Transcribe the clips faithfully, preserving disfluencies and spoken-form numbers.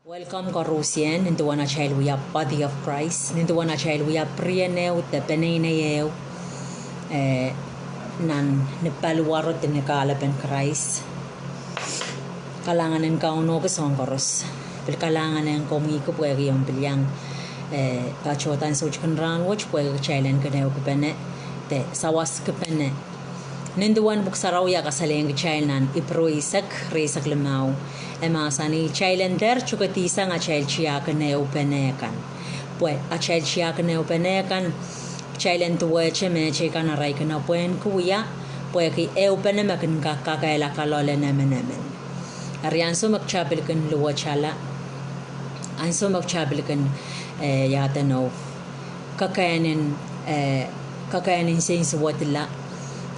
Welcome koarusie, nin duwen atail wia Body of Christ, nin duwen atail wia pirien ehu de peneinei ehu, eh, nan ni paliwaro de ni kahlepen Krais. Kalahngan en Kauno ki soahng koaros. Pil kalahngan en komwi ki pwehki omw pil iang, eh, patohdo nan soutik en rahn wet pwehki kitail en kin ehukipene de sawaskipene. Nin duwen Pwuhk Sarawi a kasalehiong kitail nan Ipru eisek, rieisek limau, e mahsanih, kitail en dehr tikitisang atail tiahk en ehupene kan. Pwe atail tiahk en ehupene kan, kitail en duwehte mehteikan arail kin pwehn wia, pwehki ehupene me kin kak kakehlaka loalen emenemen. Eri ansou me kitail pil kin luwetala, ansou me kitail pil kin, eh, iaduwen oh kakehn en, eh, kakehn en nsensuwedla,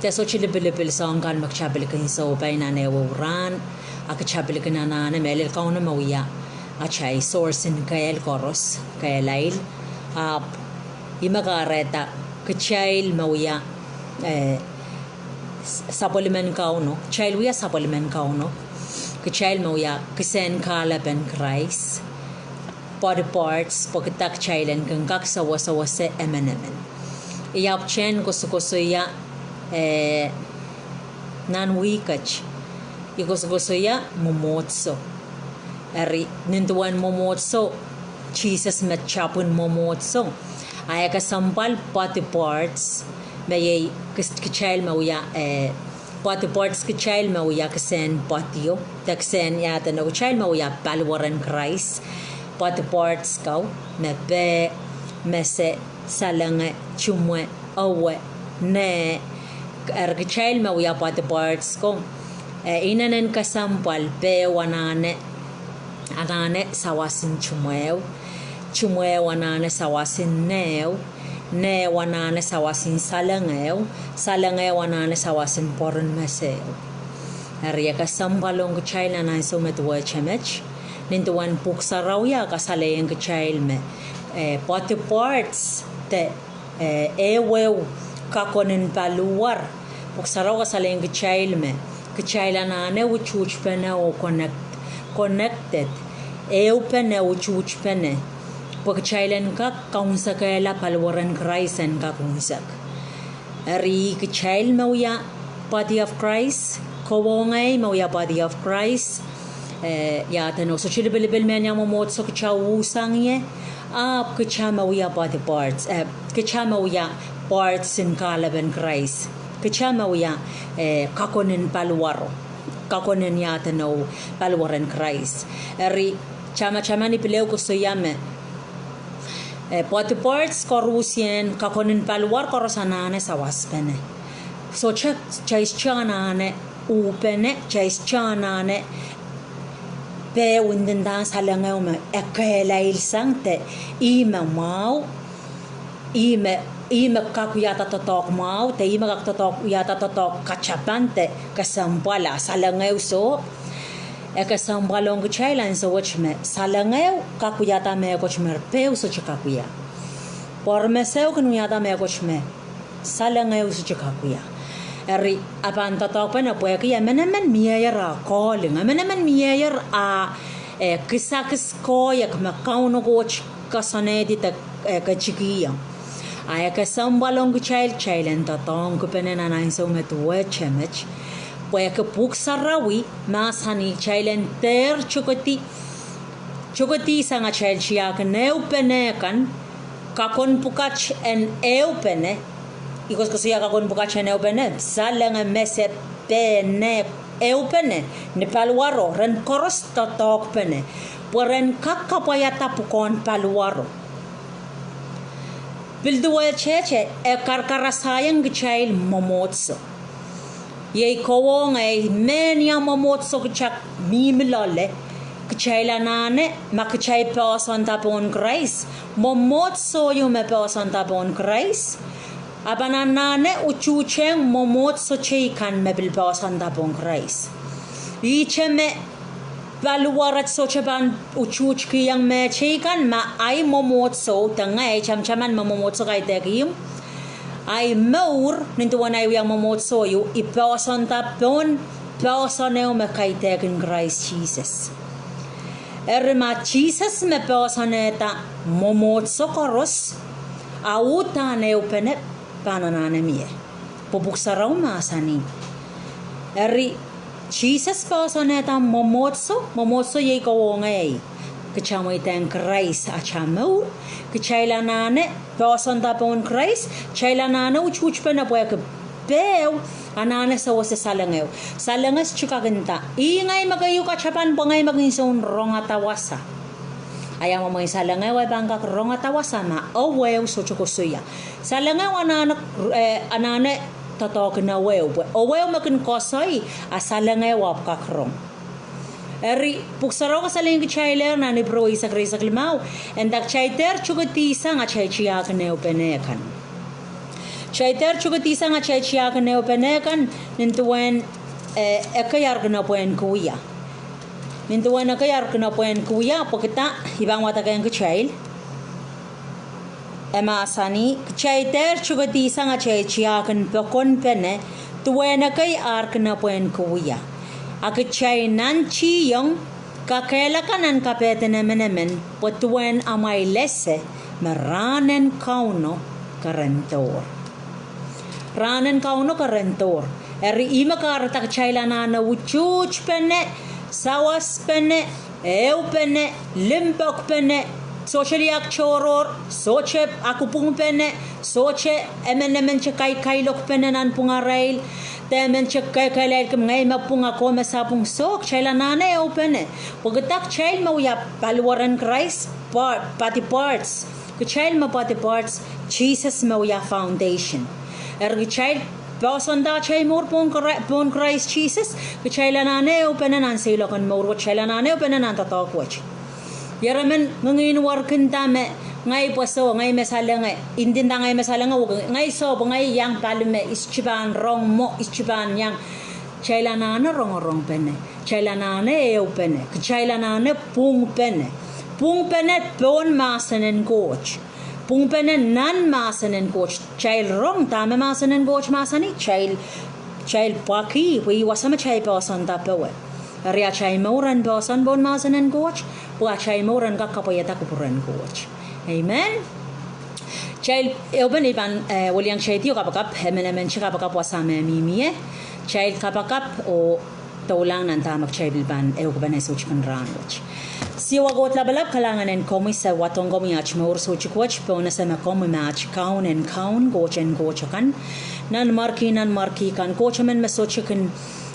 de sohte lipilipil soahng kan me kitail pil kin sohpai nan ehuehu rahn, a kitail pil kin anahne mehlel Kauno me wia atail source en kehl koaros, kehlail, ahpw ih me kahrehda kitail me wia, eh, s-, sapwellimen Kauno, kitail wia sapwellimen Kauno, kitail me wia kisehn kahlepen Krais, body parts, pwe kitail en kin kak sewesewese emenemen. I ahpwtehn koasokoasoia, eh, nan wihket, I koasokoasoia mwomwohdiso. Eri, nin duwen mwomwohdiso, Sises me tapwin mwomwohdiso. A e kesempwal body parts, me iei kis-, kitail me wia, eh, body parts kitail me wia kisehn body o, de kisehn iaduwen oh kitail me wia paliwaren Krais. Body parts kau, me peh, mese, salenge, tumwe, ewe, neh, eri kitail me wia body parts ko. Eh, inenen kesempwal peh anahne, anahne sawasen tumweo, tumweo anahne sawasen neheo, neheo anahne sawasen salengeo, salengeo anahne sawasen pwoaren meseo. Eri e kesempwal ong kitail nan ansou me duwehte met, nin duwen Pwuhk Sarawi a kasalehiong kitail me, eh, body parts de, eh, ehuehu kakon en paliwar. Pwuhk Sarawi kasalehiong kitail me kitail anahne utuhtpene oh connect-, connected, ehupene, utuhtpene, pwe kitail en kak kaunsekehla paliwaren Krais en kak unsek. Eri kitail me wia body of Christ, kowe oh ngehi me wia body of Christ, eh, iaduwen oh sohte lipilipil mehnia mwomwohdiso kitail usang ie, ahpw kitail me wia body parts, eh, kitail me wia parts en kahlepen Krais. Kitail me wia, eh, kakon en paliwaro, kakon en iaduwen oh paliwaren Krais. Eri, tamataman I pil ehu koasoia me, eh, body parts koarusie, kakon en paliwar koaros anahne sawaspene. Sohte, kitail sohte anahne uhpene, kitail sohte anahne peh, undinda salengeo me e kehlailsang de ih me mwahu, ih me, ih me kak wiahda doadoahk mwahu, de ih me kak doadoahk, wiahda doadoahk katapan de kesempwal a salengeo soh. E kesempwal ong kitail ansou wet me salengeo kak wiahda mehkot me peh sohte kak wia. Pwoaren meseo kin wiahda mehkot me salengeo sohte kak wia. Eri, a pahn doadoahkpene pwehki emenemen mieier a calling, emenemen mieier a, eh, kisakis koahiek me Kauno Koht koasoanehdi de, eh, ketikihong. A e kesempwal ong kitail, kitail en doadoahngkipene nan ansou me duwehte met, pwehki Pwuhk Sarawi mahsanih kitail en dehr tikidi, tikidisang atail tiahk en ehupene kan, kakon pwukat en ehupene, I koasokoasoia kakon pwukat en ehupene, salenge, mese, peh, neh, ehupene, ni paliwaro, ren koaros doadoahkpene, pwe ren kak kapwaiada pwukoahn paliwaro. Pil duwehtete, e karakarasaiong kitail mwomwohdiso. Iei kowe oh ngehi, mehnia mwomwohdiso kitail mihmi loale, kitail anahne, ma kitail poahsoanda pohn Krais, mwomwohdiso ieu me poahsoanda pohn Krais, a pahn anahne utuhtehng mwomwohdiso teikan me pil poahsoanda pohn Krais. Ihte me paliwar et sohte pahn utuhtkihong mehteikan ma ahi mwomwohdiso, de ngehi tamataman me mwomwohdiso kaidehk ihmw, ahi mour, nin duwen ahi wia mwomwohdiso ieu, I poahsoanda pohn poahsoan ehu me kaidehk en Krais Sises. Eri ma Sises me poahsoanehda mwomwohdiso koaros, a uhdahn ehupene pahn anahne mie. Pwe Pwuhk Sarawi mahsanih. Eri Sises poahsoanehda mwomwohdiso, mwomwohdiso iei kowe oh ngehi. Kitail mweidohng Krais atail mour, kitail anahne poahsoanda pohn Krais, kitail anahne utuhtpene pwehki peh anahne sewese salengeo. Salenge sohte kak nda, ih ngehi me keieu katapan pwe ngehi me kin soun rongada wasa. Ia mwomwen salengeo e pahn kak rongada wasa ma eweu sohte koasoia. Salengeo anahne, eh, anahne doadoahk en eweu, pwe eweu me kin koasoi, a salengeo ahpw kak rong. Eri, Pwuhk Sarawi kasalehiong kitailehr nan Ipru eisek, rieisek limau, e nda kitail dehr tuhkedi sang atail tiahk en ehupene kan. Kitail dehr tuhkedi sang atail tiahk en ehupene kan, nin duwen, eh, ekei ar kin pwehn kawia. Nin duwen ekei ar kin pwehn kawia, pwehki dah, I pahn wadekehng kitail. E mahsanih, kitail dehr tuhkedi sang atail tiahk en pokonpene, duwen ekei ar kin pwehn kawia. A kitail nantihong, kakehlaka nan kapehden emenemen, pwe duwen amwail ese, me rahnen Kauno kerendohr. Rahnen Kauno kerendohr. Eri ihme kahrehda kitail anahne utuhtpene, sawaspene, ehupene, limpoakpene, sohte liak tohrohr, sohte akupwungpene, sohte emenemente kaikailokpene nan pwungarail, de emente kekehlailki ngehi me pwung a kowe me sapwung, soh, kitail anahne ehupene. Pwehki dah, kitail me wia paliwar en Krais, par-, body parts. Kitail me body parts, Sises me wia foundation. Eri kitail poahsoanda atail mour pohn Kra-, pohn Krais Sises, kitail anahne ehupene nan seiloak en mour wet, kitail anahne ehupene nan doadoahk wet. Ieremen ngingin werkin nda me, ngehi pwe soh, ngehi me salenge, ndinda ngehi me salenge, ngehi soh pwe ngehi iang pali me I sohte pahn rong mwo, I sohte pahn iang. Kitail anahne rongorongpene, kitail anahne ehupene, kitail anahne pwungpene. Pwungpene pohn mahsen en Koht. Pwungpene nan mahsen en Koht. Kitail rong dahme mahsen en Koht mahsanih, kitail, kitail pwakih, pwe ih wasa me kitail poahsoanda powe. Eri atail mour en poahsoan pohn mahsen en Koht, pwe atail mour en kak kapwaiada kupwuren Koht. Amen. Kitail, ehupene I pahn, eh, welian kitail dio kapakap, emenemente kapakap wasa me mihmi ie. Kitail kapakap oh doulahng nan dahme kitail pil pahn ehukipene soutik en rahn wet. Siohwa Koht Lapalap, kalahngan en komwi, se wadohng komwi aht mour soutik wet, pohnese me komwi me aht Kaun en kaun, Koht en koht akan, Nanmwarki nanmwarki kan, Koht emen me sohte kin,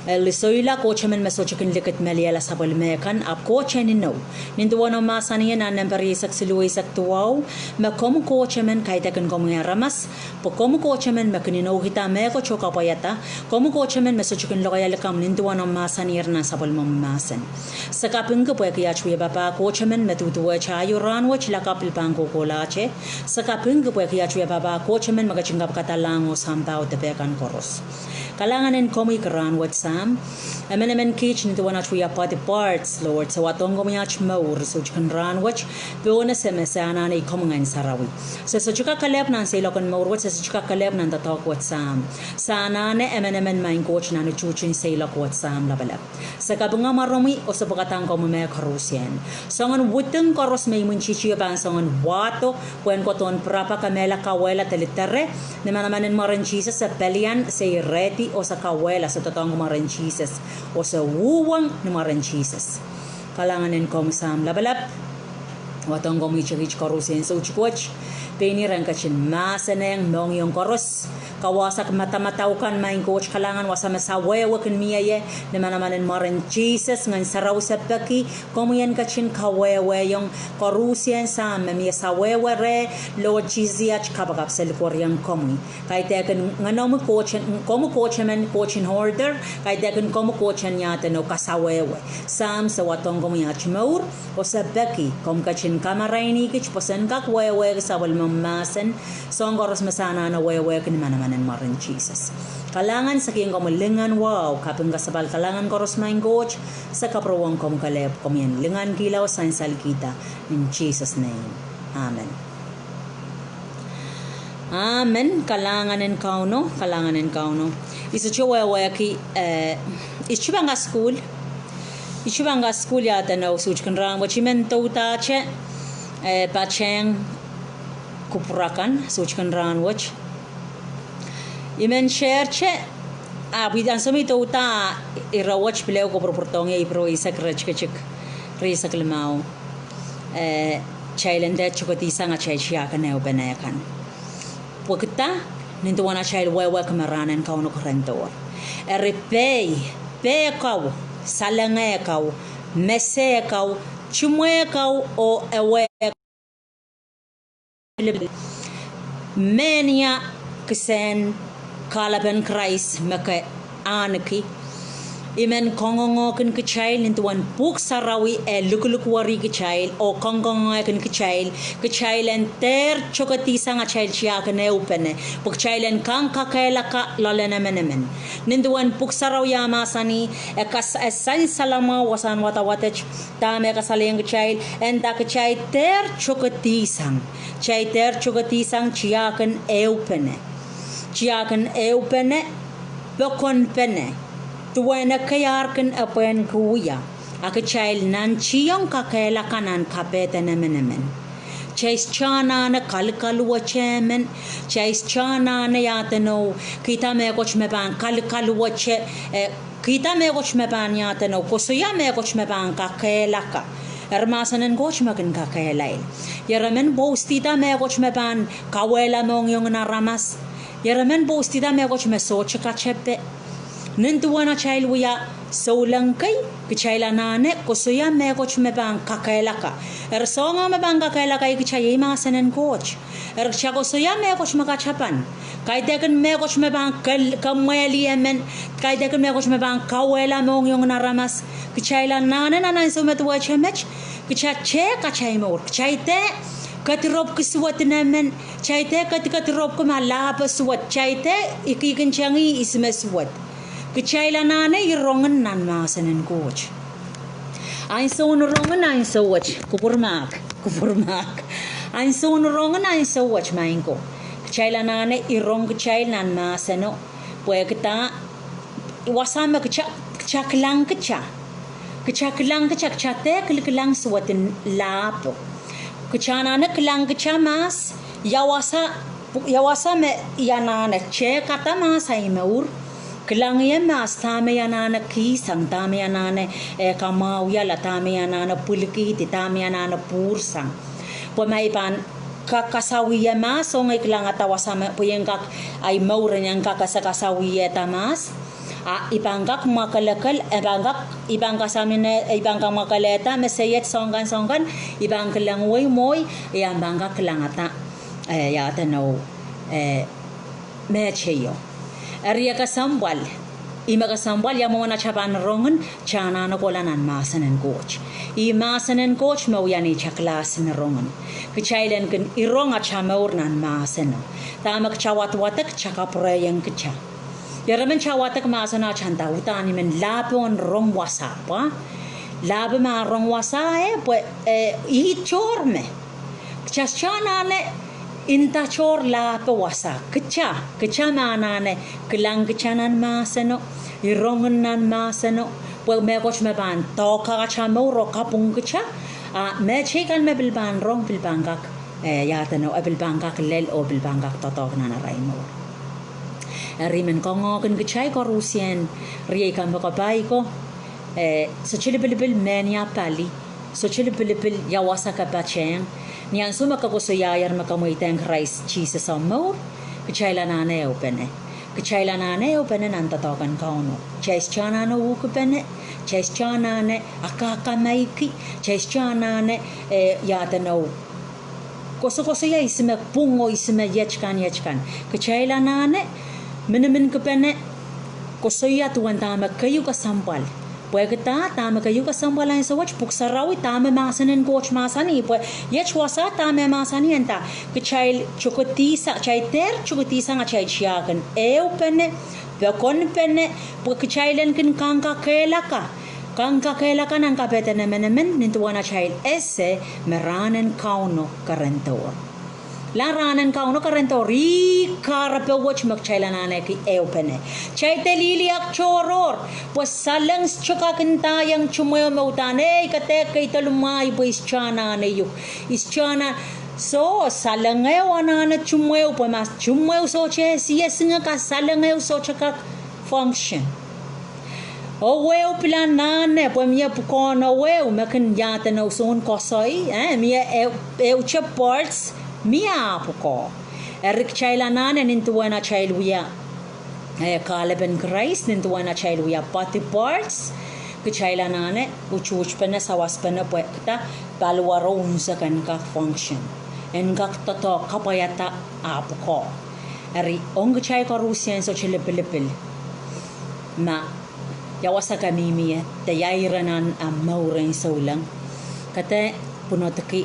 eh, lisoila, Koht emen me sohte kin likidmeliehla sapwellime kan, ahpw Koht en inou. Nin duwen omw mahsanih nan Nempe rieisek siluh eisek duwau, me komwi Koht emen kaidehkin komwi aramas, pwe komwi Koht emen me kin inoukihda mehkot oh kapwaiada, komwi Koht emen me sohte kin lokaia likamw nin duwen omw mahsaniher nan sapwellimomwi mahsen. Se kapingki pwehki aht wia papah Koht emen me duduwehte aio rahn wet, lakapw pil pahn kohkohlahte. Se kapingki pwehki aht wia papah Koht emen me ketin kapikada lahng oh sampah oh depe kan koaros. Kalahngan en komwi ki rahn wet Sahm. Emenemen kiht nin duwen aht wia body parts, Lord, se wadohng komwi aht mour soutik en rahn wet, pohnese me se anahne iei komwi Ngehn Sarawi. Se sohte kak kelehpw nan seiloak en mour wet, se sohte kak kelehpw nan doadoahk wet Sahm. Se anahne emenemen maing Koht nan utuhtin seiloak wet Sahm Lapalap. Se kapinga mwaromwi oh se pwekadahng komwi mehkoaruhsie. Soangen widing koaros me imwintihti pahn soangen wahdo, pwehn kohdohn pirapa, kemehla, kauwehla de lidere, ni manaman en mwaren Sises se pelian, se irehdi oh se kauwehla, se doadoahngki mwaren Sises, oh se uhwong ni mwaren Sises. Kalahngan en komwi Sahm Lapalap. Wadohng komwi kiht koaruhsie soutik wet. Pein ih ren ketin mahsenehng mohngiong koaros, kawahsang madamadau kan, maing Koht, kalahngan wasa me sawehwe kin mie ie, ni manaman en mwaren Sises, Ngehn Sarawi se peki, komwi en ketin kawehwehiong koaruhsie Sahm me mie sawehwe reh, Lord Sises, aht kapakap se likwerihong komwi. Kaidehkin Ngehnomwi Koht, komwi Koht emen Koht en order, kaidehkin komwi Koht en iahden oh kasawehwe. Sahm se wadohng komwi aht mour, oh se peki, komw ketin kamaraini kiht pwe sen kak wehwehki sapwellimomwi mahsen, soahng koaros me se anahne wehwehki ni manaman en mwaren Sises. Kalahngan, se kihong komwi lingan, wahu, kaping, kasapahl, kalahngan koaros maing Koht, se kapwurehng komwi kelehpw, komwi en lingankihla oh sansalkihda, in Jesus' name. Amen. Amen. Kalahngan en Kauno, kalahngan en Kauno. I sohte wehwehki, eh, I sohte pahn kasukuhl. I sohte pahn kasukuhl iaduwen suht kin rahn wet, I men doudahte, eh, patehng kupwur akan suht kin rahn wet. I men share te, ahpw ansou me I doudah, ire wet pil ehu kupwurpwurdohng ie Ipru eisek, iretikitik rieisek limau. Eh, kitail en dehr tokedihsang atail tiahk en ehupene kan. Pwehki dah? Nin duwen atail wehwehki me rahn en Kauno kerendohr. Eri pei, pei kau, salenge kau, mese kau, timwe kau, oh ewe mehnia kisehn kahlepen Krais me ke ahneki. I men kangoange kin kitail nin duwen Pwuhk Sarawi e likilikweri kitail oh kangoange kin kitail, kitail en dehr tokedihsang atail tiahk en ehupene, pwe kitail en kang kakehlaka loalen emenemen. Nin duwen Pwuhk Sarawi a mahsanih, e kas-, e sansal mwahu wasahn wadawad wet, dahme e kasalehiong kitail, e nda kitail dehr tokedihsang, kitail dehr tokedihsang tiahk en ehupene. Tiahk en ehupene, pokonpene, duwen ekei ar kin epwehnki wia, a kitail nantihong kakehlaka nan kapehden emenemen. Kitail sohte anahne kalikaluwete emen, kitail sohte anahne iaduwen, kihda mehkot me pahn kalikaluwete, eh, kihda mehkot me pahn iaduwen, koasoia mehkot me pahn kakehlaka. Eri mahsen en Koht me kin kakehlail. Ieremen pwoustihda mehkot me pahn kauwehla mohngiong en aramas. Ieremen pwoustihda mehkot me sohte katepe. Nin duwen atail wia souleng kei, kitail anahne koasoia mehkot me pahn kakehlaka. Eri soahng me pahn kakehlaka, kitail iei mahsen en Koht. Eri kitail koasoia mehkot me katapan. Kaidehkin mehkot me pahn kel-, kemwehli emen, kaidehkin mehkot me pahn kauwehla mohngiong en aramas. Kitail anahne nan ansou me duwehte met, kitail dehr katail mour, kitail dehr kediropwki suwed en emen, kitail dehr kedi-, kediropwki ma lahpo suwed, kitail dehr ikikintengi ihs me suwed. Kitail anahne irongin nan mahsen en Koht. Ansoun irongin ansou wet, kupwur mahk, kupwur mahk. Ansoun irongin ansou wet, maing ko. Kitail anahne irong kitail nan mahseno. Pwehki dah? Wasa me kitail, kitail kilang kitail. Kitail kilang kitail, kitail dehr kilikilang suwed en lahpo. Kitail anahne kilang kitail mahs, ia wasa, ia wasa me I anahne tehkada mahs ahi mour. Kilang ie mahs, dahme I anahne kihsang, dahme I anahne, eh, kamwahuwihala, dahme I anahne pwilikihdi, dahme I anahne pwursang. Pwe ma I pahn ka-, kasawih mahs, oh ngehi kilangada wasa me, pwe I en kak, ahi mour en kak ese kasawihda mahs. A I pahn kak mwakelekel, e pahn kak, I pahn kasamine, I pahn kamwakelehda me seiet soangen kan, soangen kan, I pahn kilang wei mwohi, I ahpw pahn kak kilangada, eh, iaduwen, eh, meteio. Eri e kesempwal, ih me kesempwal, ia mwomwen atail pahn irongin, kitail anahne kohla nan mahsen en Koht. Ih mahsen en Koht me wia neitail kilahs en irongin. Kitail en kin irong atail mour nan mahseno. Dahme kitail wadwadek, kitail kapwurehiong kitail. Ieremen kitail wadek mahseno, kitail nda uhdahn I men lahpo en rong wasa, pwe lahpo me rong wasa, eh, pwe, eh, ih tohr me kitail sohte anahne nda tohr lahpo wasa. Kitail, kitail me anahne kilang kitail nan mahseno, irongin nan mahseno, pwe mehkot me pahn doahke atail mour oh kapwung kitail, a mehteikan me pil pahn rong pil pahn kak, eh, iaduwen, e pil pahn kak lel oh pil pahn kak doadoahk nan arail mour. Eri I men kangoange kin kitail koarusie, riei kompoakepahi ko, eh, sohte lipilipil mehnia pali, sohte lipilipil ia wasa ke patehng. Ni ansou me ke koasoiaier me ke mweidehng Krais Sises omw mour, kitail anahne ehupene. Kitail anahne ehupene nan doadoahk en Kauno. Kitail sohte anahne uhkipene, kitail sohte anahne akakamaiki, kitail sohte anahne, eh, iaduwen, koasokoasoia ihs me pwung oh ihs me iet kan, iet kan. Kitail anahne miniminkipene, koasoia duwen dahme keieu kesempwal. Pwehki dah? Dahme keieu kesempwal ansou wet? Pwuhk Sarawi, dahme mahsen en Koht mahsanih? Pwe iet wasa dahme mahsanih e nda, kitail tokedihsang, kitail dehr tokedihsang atail tiahk en ehupene, pokonpene, pwe kitail en kin kangkakehlaka, kangkakehlaka nan kapehden emenemen, nin duwen atail ese me rahn en Kauno kerendohr. Rahn en Kauno kerendohr, ih kahrepe wet me kitail anahne ki ehupene. Kitail de lihliak tohrohr, pwe saleng sohte kak ndahiong kumwail me uhdahn, ei, ke dehr keido limwahih pwe I sohte anahne uhk. I sohte anahne, soh, saleng ehu anahne kumwail, pwe ma kumwail sohte sie singe ka saleng ehu sohte kak function. Owehu pil anahne, pwe mie pwukoahn owehu me kin iadenou soun koasoi, eh, mie eh, ehute parts, mie ah pwukoa. Eri kitail anahne nin duwen atail wia, eh, kahlepen Krais, nin duwen atail wia body parts, kitail anahne utuhtpene, sawaspene pwe kitail paliwaro unsek en kak function, en kak doadoahk kapwaiada ah pwukoa. Eri ong kitail koaros en sohte lipilipil ma ia wasa ke mihmi ie, de ia iren ahmw mour en souleng, ke dehr pwunodki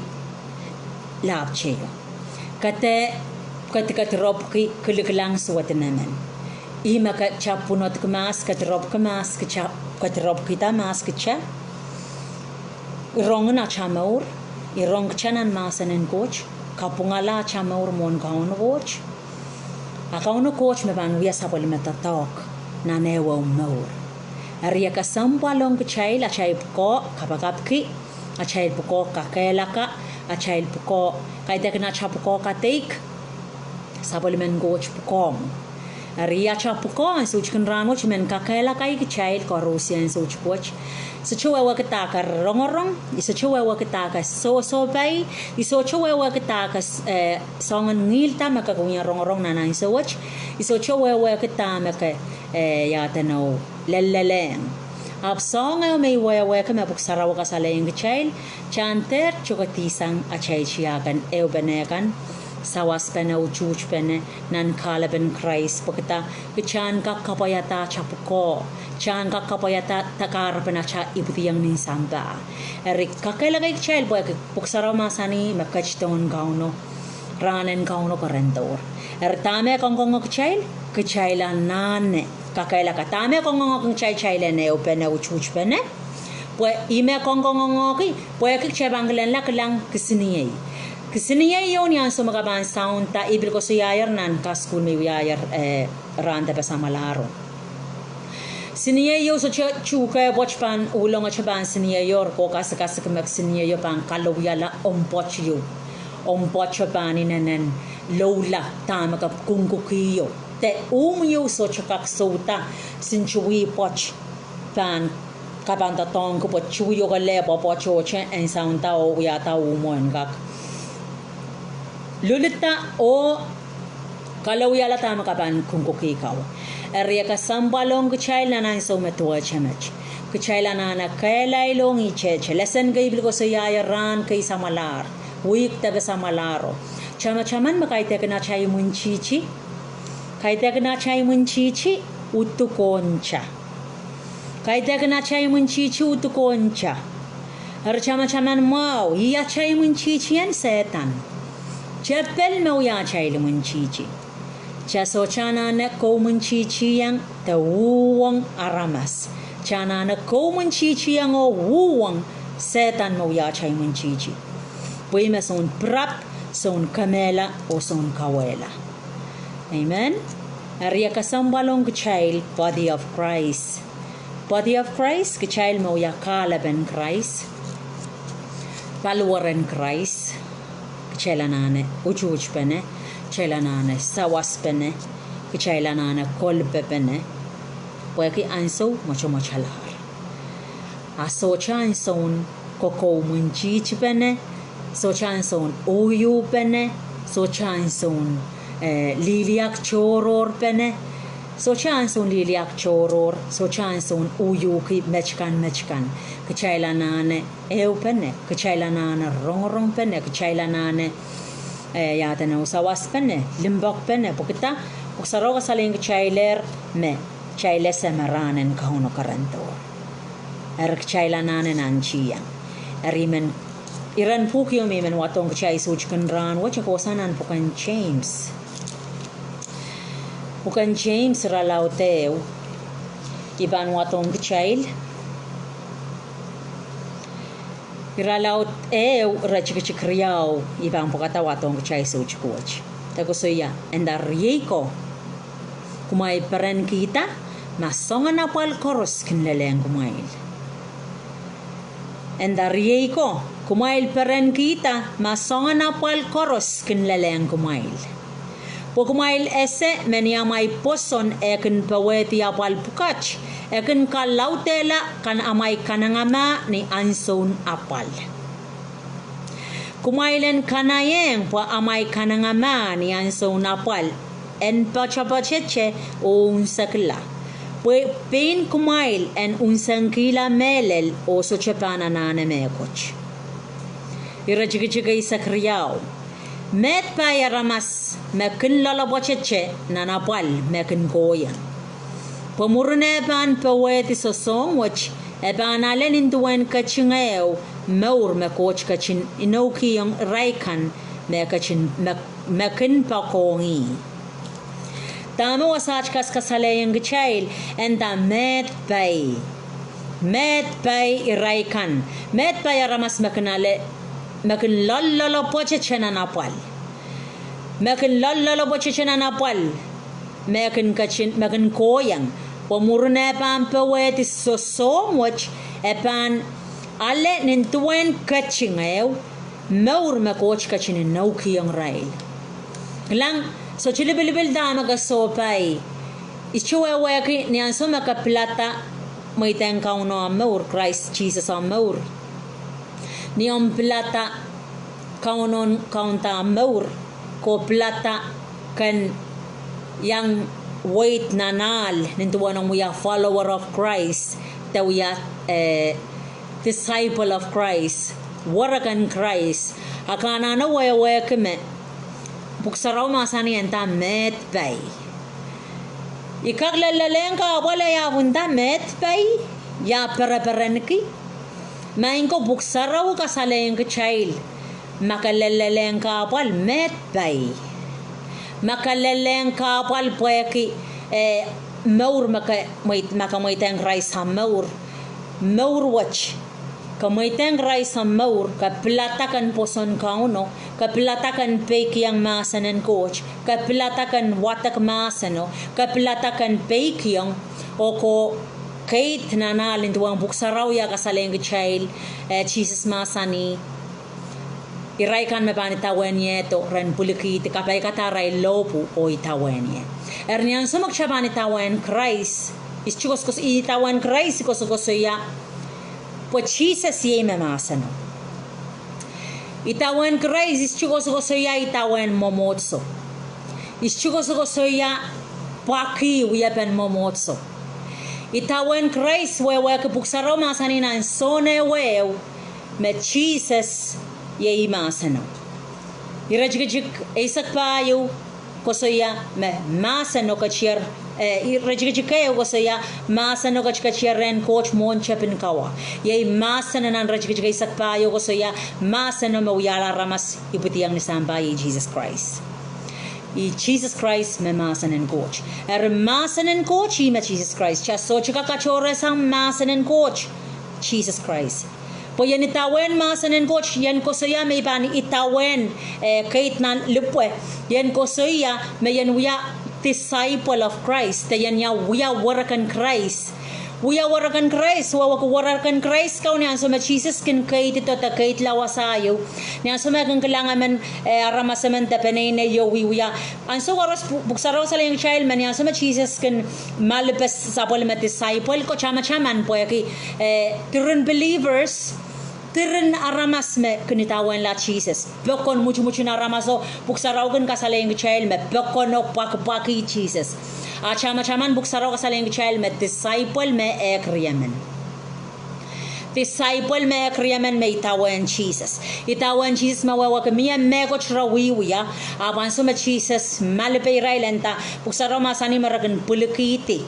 lahpw teio. Ke dehr kedikedirepwki kilikilang suwed en emen. Ih me kitail pwunodki mahs, kediropwki mahs, kitail kediropwkihda mahs, kitail irongin atail mour, irongkitail nan mahsen en Koht, kapwungala atail mour mwohn Kauno Koht. A Kauno Koht me pahn wia sapwellime doadoahk nan ehu ehu mour. Eri e kesempwal ong kitail, atail pwukoa kapakapki, atail pwukoa kakehlaka, atail pwukoa, kaidehkin atail pwukoa kadeik, sapwellimen Koht pwukoa mwo. Eri atail pwukoa en soutik en rahn wet men kakehlaka kitail koaros en soutik wet. I sohte wehwehki dah ke rongorong, I sohte wehwehki dah ke sohsohpai, I sohte wehwehki dah ke, eh, soangen ngihlda me ke kin wia rongorong nan ansou wet, I sohte wehwehki dah me ke, eh, iadenou, lellelehng. Ahpw soahng ehu me I wehwehki me Pwuhk Sarawi kasalehiong kitail, kitail en dehr tokedihsang atail tiahk en ehupene kan, sawaspene, utuhtpene, nan kahlepen Krais, pwe kitail, kitail en kak kapwaiada atail pwukoa, kitail en kak kapwaiada kahrepen atail ipwidiong nin sampah. Eri kakehlaka kitail pwehki Pwuhk Sarawi mahsanih me ketidohn Kauno, rahn en Kauno kerendohr. Eri dahme koangoange kitail, kitail anahne kakehlaka dahme koangoange kitail, kitail en ehupene, utuhtpene. Pwe ih me koangoange, pwehki kitail pahn kilanglahng kisiniei. Kisiniei ieu ni ansou me ke pahn saunda, I pil koasoiaier nan kasukuhl me I wiahier, eh, rahn depe samwalahro. Kisiniei ieu sohte tuhke pwoat pahn, uhlongete pahn kisinieio, oh kasikasik me kisiniei ieu pahn kalowiala omw pwoat ieu. Omw pwoat pahn inenen loula dahme ke kungkukio. De uhmw ieu sohte kak souda, sin tuwi pwoat pahn, ke pahn doadoahngki pwe tuwi o kelehpw pwoat ohte en saunda oh wiahda uhmwo en kak lulda oh kalowiala dahme ke pahn kungkuki kau. Eri e kesempwal ong kitail nan ansou me duwehte met, kitail anahne kehlail ong ihte. Lesen kei pil koasoiaier rahn kei samwalahr, wihk depe samwalahro. Tamataman me kaidehkin atail imwintihti, kaidehkin atail imwintihti udukohnte. Kaidehkin atail imwintihti udukohnte. Eri tamataman mwahu, ih atail imwintihti en Sehdan. Tepel me wia atail imwintihti. Kitail sohte anahne koumwintihtiong de uhwong aramas. Kitail anahne koumwintihtiong oh uhwong Sehdan me wia atail imwintihti. Pwe ih me soun pirap, soun kemehla, oh soun kauwehla. Amen. Eri e kesempwal ong kitail body of Christ. Body of Christ, kitail me wia kahlepen Krais, paliweren Krais, kitail anahne utuhtpene, kitail anahne sawaspene, kitail anahne kolpepene, pwehki ansou mwotomwotalahr. A sohte ansoun kokoumwintihtipene, sohte ansoun uhiuhpene, sohte ansoun, eh, lihliak tohrohrpene, sohte ansoun lihliak tohrohr, sohte ansoun uhki met kan met kan. Kitail anahne ehupene, kitail anahne rongorongpene, kitail anahne, eh, iadenou, sawaspene, limpoakpene, pwehki dah, Pwuhk Sarawi kasalehiong kitailehr me kitail ese me rahn en Kauno kerendohr. Eri kitail anahne nantihong. Eri I men, iren pwuhk ieu me I men wadohng kitail soutik en rahn wet e kohsang nan pwuken James. Pwuken James iralaud ehu. I pahn wadohng kitail Irelaud ehu, iretikitik riau, I pahn pwekada wadohng kitail soutik wet. E koasoia, e nda, Riei ko, kumwail perenkihda ma soangen apwal koaros kin lelehng kumwail. E nda, Riei ko, kumwail perenkihda ma soangen apwal koaros kin lelehng kumwail. Pwe kumwail ese me ni amwail pwoson e kin powehdi apwal pwukat, e kin kalaudehla kan amwail kanengamah ni ansoun apwal. Kumwail en kanaiehng pwe amwail kanengamah ni ansoun apwal en poatopoatete oh unsekla, pwe pein kumwail en unsengkihla mehlel oh sohte pahn anahne mehkot. Iretikitik eisek riau. Meid pai aramas me kin loalopwoatete nan apwal me kin kohieng. Pwe mwurin eh pahn powehdi sosohng wet, e pahn ale nin duwen ketingeo mour me Koht ketin inoukihong irail kan me kin, me, me kin poakohng ih. Dahme wasaht kas, kasalehiong kitail, e nda meid pai. Meid pai irail kan. Meid pai aramas me kin ale, me kin loalloalopwoatete nan apwal. Me kin loalloalopwoatete nan apwal me kin ketin, me kin kohieng. Pwe mwurin eh pahn powehdi sosohng wet, e pahn ale nin duwen ketingeo mour me Koht ketin inoukihong irail. Kilang, sohte lipilipil dahme ke sohpai. I sohte wehwehki ni ansou me ke pilada mweidehng Kauno ahmw mour, Krais Sises ahmw mour. Ni omw pilada Kauno, Kaunda ahmw mour, ke pilada ken iang weid nan ahl nin duwen omw wia follower of Christ, de wia, eh, disciple of Christ, werek en Krais. A ke anahne wehwehki me Pwuhk Sarawi mahsanih e nda meid pai. I kak lellehlehng kahpwal, e ahpw nda meid pai, I pereperenki. Maing ko, Pwuhk Sarawi kasalehiong kitail, ma ke lellehlehng kahpwal, meid pai. Ma ke lellehlehng kahpwal pwehki, eh, mour me ke mweid-, ma ke mweidehng Krais ahmw mour. Mour wet, ke mweidehng Krais ahmw mour, ke pilada ken pwoson Kauno, ke pilada ken peikiong mahsen en Koht, ke pilada ken wadek mahseno, ke pilada ken peikiong, oh ke keid nan ahl nin duwen Pwuhk Sarawi kasalehiong kitail, eh, Sises mahsanih, irail kan me pahn idawehniehdo ren pwilikihdi, kapaikada arail lohpwu oh idawehnie. Eri ni ansou me kitail pahn idawehn Krais, I sohte koasokoasoia, idawehn Krais I koasokoasoia, pwe Sises iei me mahseno. Idawehn Krais I sohte koasokoasoia idawehn mwomwohdiso. I sohte koasokoasoia pwakih wiepen mwomwohdiso. Idawehn Krais wehwehki Pwuhk Sarawi mahsanih nan Sohn ehu me Sises iei mahseno. Iretikitik eisek pahieu koasoia me mahseno ketier, eh, iretikitik ehu koasoia mahseno ketiketier rehn Koht mwohn tepin kawa. Iei mahseno nan iretikitik eisek pahieu koasoia mahseno me wiahla aramas ipwidiong ni sampah, iei Sises Krais. Ih Sises Krais me mahsen en Koht. Eri mahsen en Koht ih me Sises Krais. Kitail sohte kak katohrehsang mahsen en Koht, Sises Krais. Pwe I en idawehn mahsen en Koht, I en koasoia me I pahn idawehn, eh, keid nan lipwe. I en koasoia me I en wia disciple of Christ, de I en wia werek en Krais. Wia werek en Krais, wehwehki werek en Krais kau ni ansou me Sises kin keiddo de keidla wasa ieu. Ni ansou me kin kilang emen, eh, aramas emen de peneinei ieu wiewia. Ansou koaros Pwuhk Sarawi kasalehiong kitail me ni ansou me Sises kin malipe sapwellime disciple ko, tamataman pwehki, eh, diren believers, diren aramas me kin idawehnla Sises. Pokon mwotomwot en aramaso, Pwuhk Sarawi kin kasalehiong kitail me pokono pwakipwakih Sises. A tamataman Pwuhk Sarawi kasalehiong kitail me disciple me ehk riemen. Disciple me ehk riemen me idawehn Sises. Idawehn Sises me wehwehki mie mehkot re wiewia, ahpw ansou me Sises malipe irail e nda, Pwuhk Sarawi mahsanih me re kin pwilikihdi.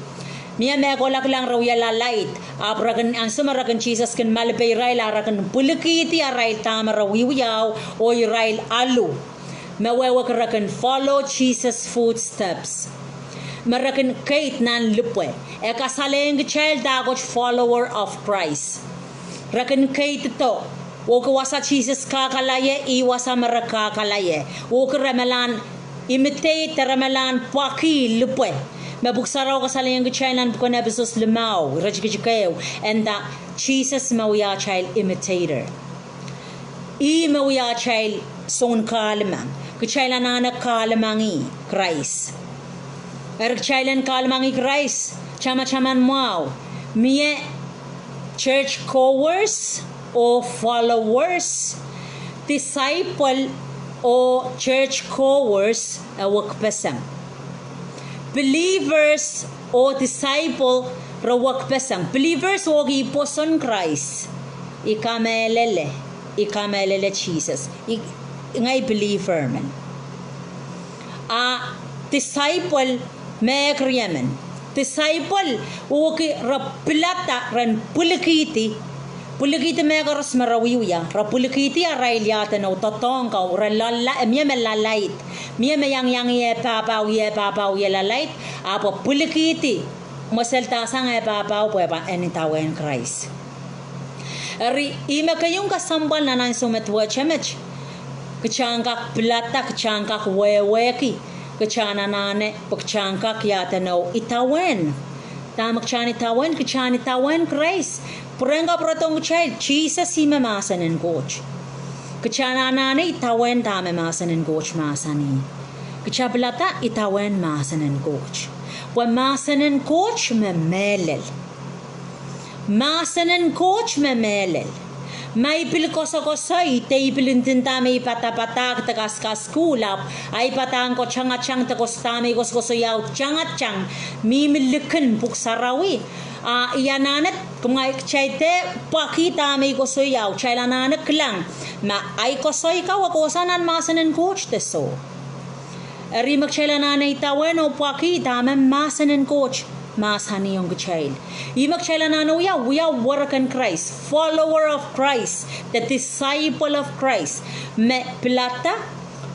Mie mehkohla kilang re wia lalaid, ahpw re kin, ansou me re kin Sises kin malipe irail a re kin pwilikihdi arail dahme re wiewiahu oh irail alu. Me wehwehki re kin follow Jesus' footsteps. Me re kin keid nan lipwe. E kasalehiong kitail dahkot follower of Christ. Re kin keiddo. Ohki wasa Sises kakala ie, ih wasa me re kakala ie. Ohki re malahn imitate, re malahn pwakih lipwe. Me Pwuhk Sarawi kasalehiong kitail nan pwuken Episos limau, iretikitik ehu, e nda Sises me wia atail imitator. Ih me wia atail soun kahlemeng. Kitail anahne kahlemengih Krais. Eri kitail en kahlemengih Krais, tamataman mwahu, mie church goers oh followers, disciple oh church goers, e wekpeseng. Believers oh disciple re wekpeseng. Believers ohki pwoson Krais. I kamehlele, i kamehlele Sises. I, ngehi believer men. A disciple, mehkeriamen. Disciple ohki re pilada ren pwilikihdi, pwilikihdi mehkoaros me re wiewia. Re pwilikihdi arail iahdeno doadoahk kan, re loalla, e mie me lalaid. Mie me iangiangih eh pahpa wie, pahpa wie lalaid, ahpw pwilikihdi mweseldahsang eh pahpa pwe pahn en idawehn Krais. Eri, ih me keieu kesempwal nan ansou me duwehte met, kitail en kak pilada, kitail en kak wehwehki, kitail anahne, pwe kitail en kak iahdeno idawehn. Dahme kitail en idawehn, kitail en idawehn Krais. Pwurehng kapwurodohng kitail, Sises ih me mahsen en Koht. Kitail anahne idawehn dahme mahsen en Koht mahsanih. Kitail pilada idawehn mahsen en Koht. Pwe mahsen en Koht me mehlel. Mahsen en Koht me mehlel. Ma I pil koasokoasoi, de I pil ndinda me I padapadahk de kaskasukuhl, ahpw ahi padahk ko tangatang de koasoia dahme I koasokoasoiao tangatang, mihmi likin Pwuhk Sarawi. A I anahne, kumwail, kitail dehr pwakih dahme I koasoiao, kitail anahne kilang ma ahi koasoi kau e kohsang nan mahsen en Koht de soh. Eri me kitail anahne idawehn oh pwakih dahme mahsen en Koht mahsanihong kitail. Ih me kitail anahne wia, wia werek en Krais, follower of Christ, the disciple of Christ. Me pilada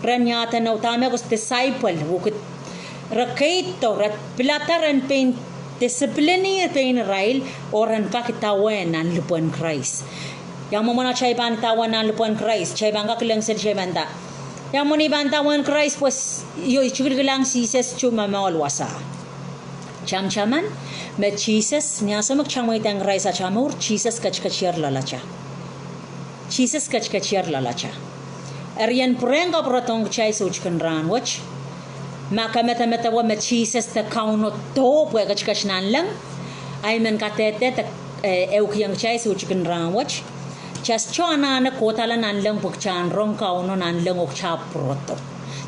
ren iahdeno, dahme koasoia disciple, wukid, re keido, re pilada ren pein discipline pein irail, oh ren kak idawehn nan lipwen Krais. Ia mwomwen atail pahn idawehn nan lipwen Krais, kitail pahn kak kilang seri, kitail pahn nda, ia mwomwen I pahn idawehn Krais pwe s-, io, I tikilkilang Sises tu me momour wasa. Tamataman, me Sises, ni ansou me kitail mweidehng Krais atail mour, Sises ketiketier loalatail. Sises ketiketier loalatail. Eri I en pwurehng kapwurodohng kitail soutik en rahnwet, ma ke medemedewe me Sises de Kauno doh pwe ketiket nanleng, ahi men kadehde de, eh, ehukihong kitail soutik en rahnwet. Kitail sohte anahne kohdahla nanleng pwe kitail en rong Kauno nanleng oh kitail pwurodo.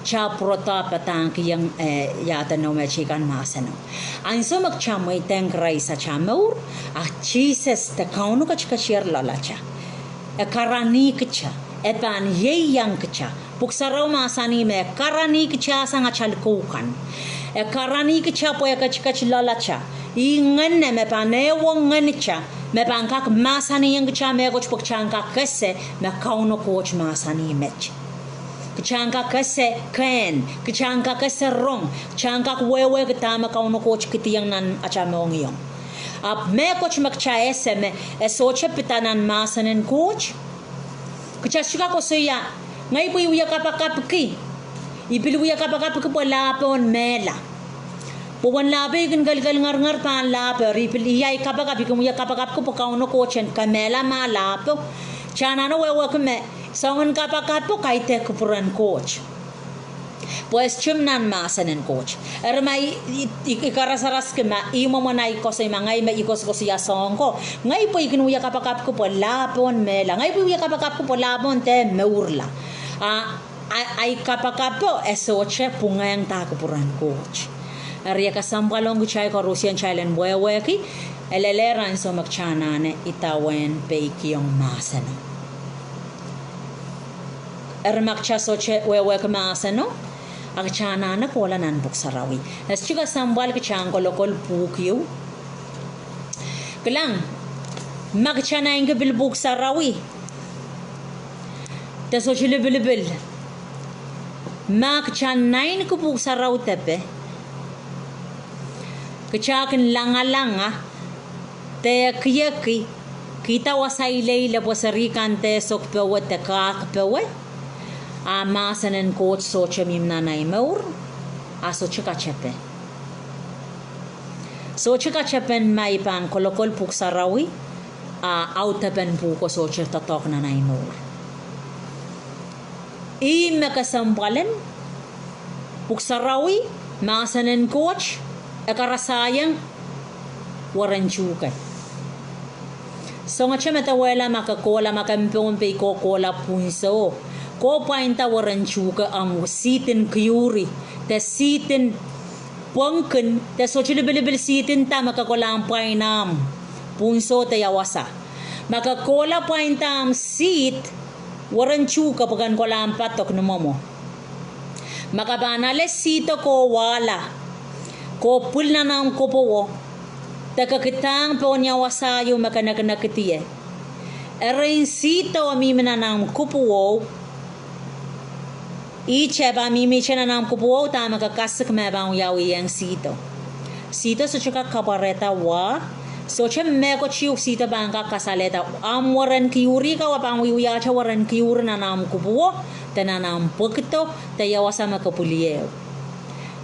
Kitail pwurodo padahkihong, eh, iahdeno me teikan mahseno. Ansou me kitail mweidehng Krais atail mour, a Sises de Kauno ketiketier loalatail. E karanih kitail, e pahn ieiang kitail. Pwuhk Sarawi mahsanih me e karanih kitail sang atail likou kan. E karanih kitail pwe e ketiket loalatail. Ih ngehn me pahn ehuong ngehnitail, me pahn kak mahsanihong kitail mehkot pwe kitail en kak ese me Kauno Koht mahsanih met. Kitail en kak ese kehn, kitail en kak ese rong, kitail en kak wehwehki dahme Kauno Koht kidiong nan atail mohngiong. Ahpw mehkot me kitail ese me e sohte pid nan mahsen en Koht. Kitail sohte kak koasoia, ngehi pwe I wie kapakapki. I pil wie kapakapki pwe lahpo en mehla. Pwe uwen lahpo I kin kelekel ngerngar pahn lahpo, eri I pil, ia ahi kapakap, I kin wie kapakapki pwe Kauno Koht en kemehla ma lahpo. Kitail anahne wehwehki me soangen kapakapo kaidehn kupwuren Koht. Pwe e sohte nan mahsen en Koht. Eri ma I, I, I, I karasaraski ma ih mwomwen ahi koasoi ma ngehi me I koasokoasoia soahng ko, ngehi pwe I kin wie kapakapki pwe lahpo en mehla. Ngehi pwe I wie kapakapki pwe lahpo en dehr mourla. A, a, ahi kapakapo e sohte pwungehng dahkupwuren Koht. Eri e kesempwal ong kitail koaros en kitail en wehwehki, e lelehr ansou me kitail anahne idawehn peikiong mahseno. Eri ma kitail sohte wehwehki mahseno, a kitail anahne kohla nan Pwuhk Sarawi. E sohte kesempwal kitail en kolokol pwuhk ieu. Kilang, ma kitail naineki pil Pwuhk Sarawi de sohte lipilipil, ma kitail naineki Pwuhk Sarawi depe, kitail kin langalanga de ekieki Kihda wasa ileile pwe seri kan de sokpowe de kahk powe, a mahsen en Koht sohte mihmi nan ei mour, a sohte katepe. Sohte katepen ma I pahn kolokol Pwuhk Sarawi, a audepen pwuhko sohte doadoahk nan ei mour. Ih me kesempwal en Pwuhk Sarawi, mahsen en Koht, e karasaiong weren tuhke. Songete me dewehla ma ke kohla, ma ke mpohn pei kohkohla pwunsoho, ke pwainda weren tuhke, ahmw sihd en kiuri, de sihd en pwongkin, de sohte lipilipil sihd en dahme ke kolahng pwain ahmw pwunsoho de ia wasa. Ma ke kohla pwainda ahmw sihd, weren tuhke pwe ken kolahng padok ni mwomwo. Ma ke pahn ale sihdo ko wahla, ko pwil nan ahmw kopowo, de ke kidahng pohn ia wasa ieu me ke nekinekidie. Erein sihdo mihmi nan ahmw kopowo, ihte pahn mihmihte nan ahmw kopowo dahme ke kasik me pahn wiawiong sihdo. Sihdo sohte kak kapwarehda wa, sohte mehkot ieu sihdo pahn kak kasalehda. Ahmw weren kiuri ko, e pahn wiewiahte weren kiuri nan ahmw kopowo, de nan ahmw pwekido, de ia wasa me ke pwilieu.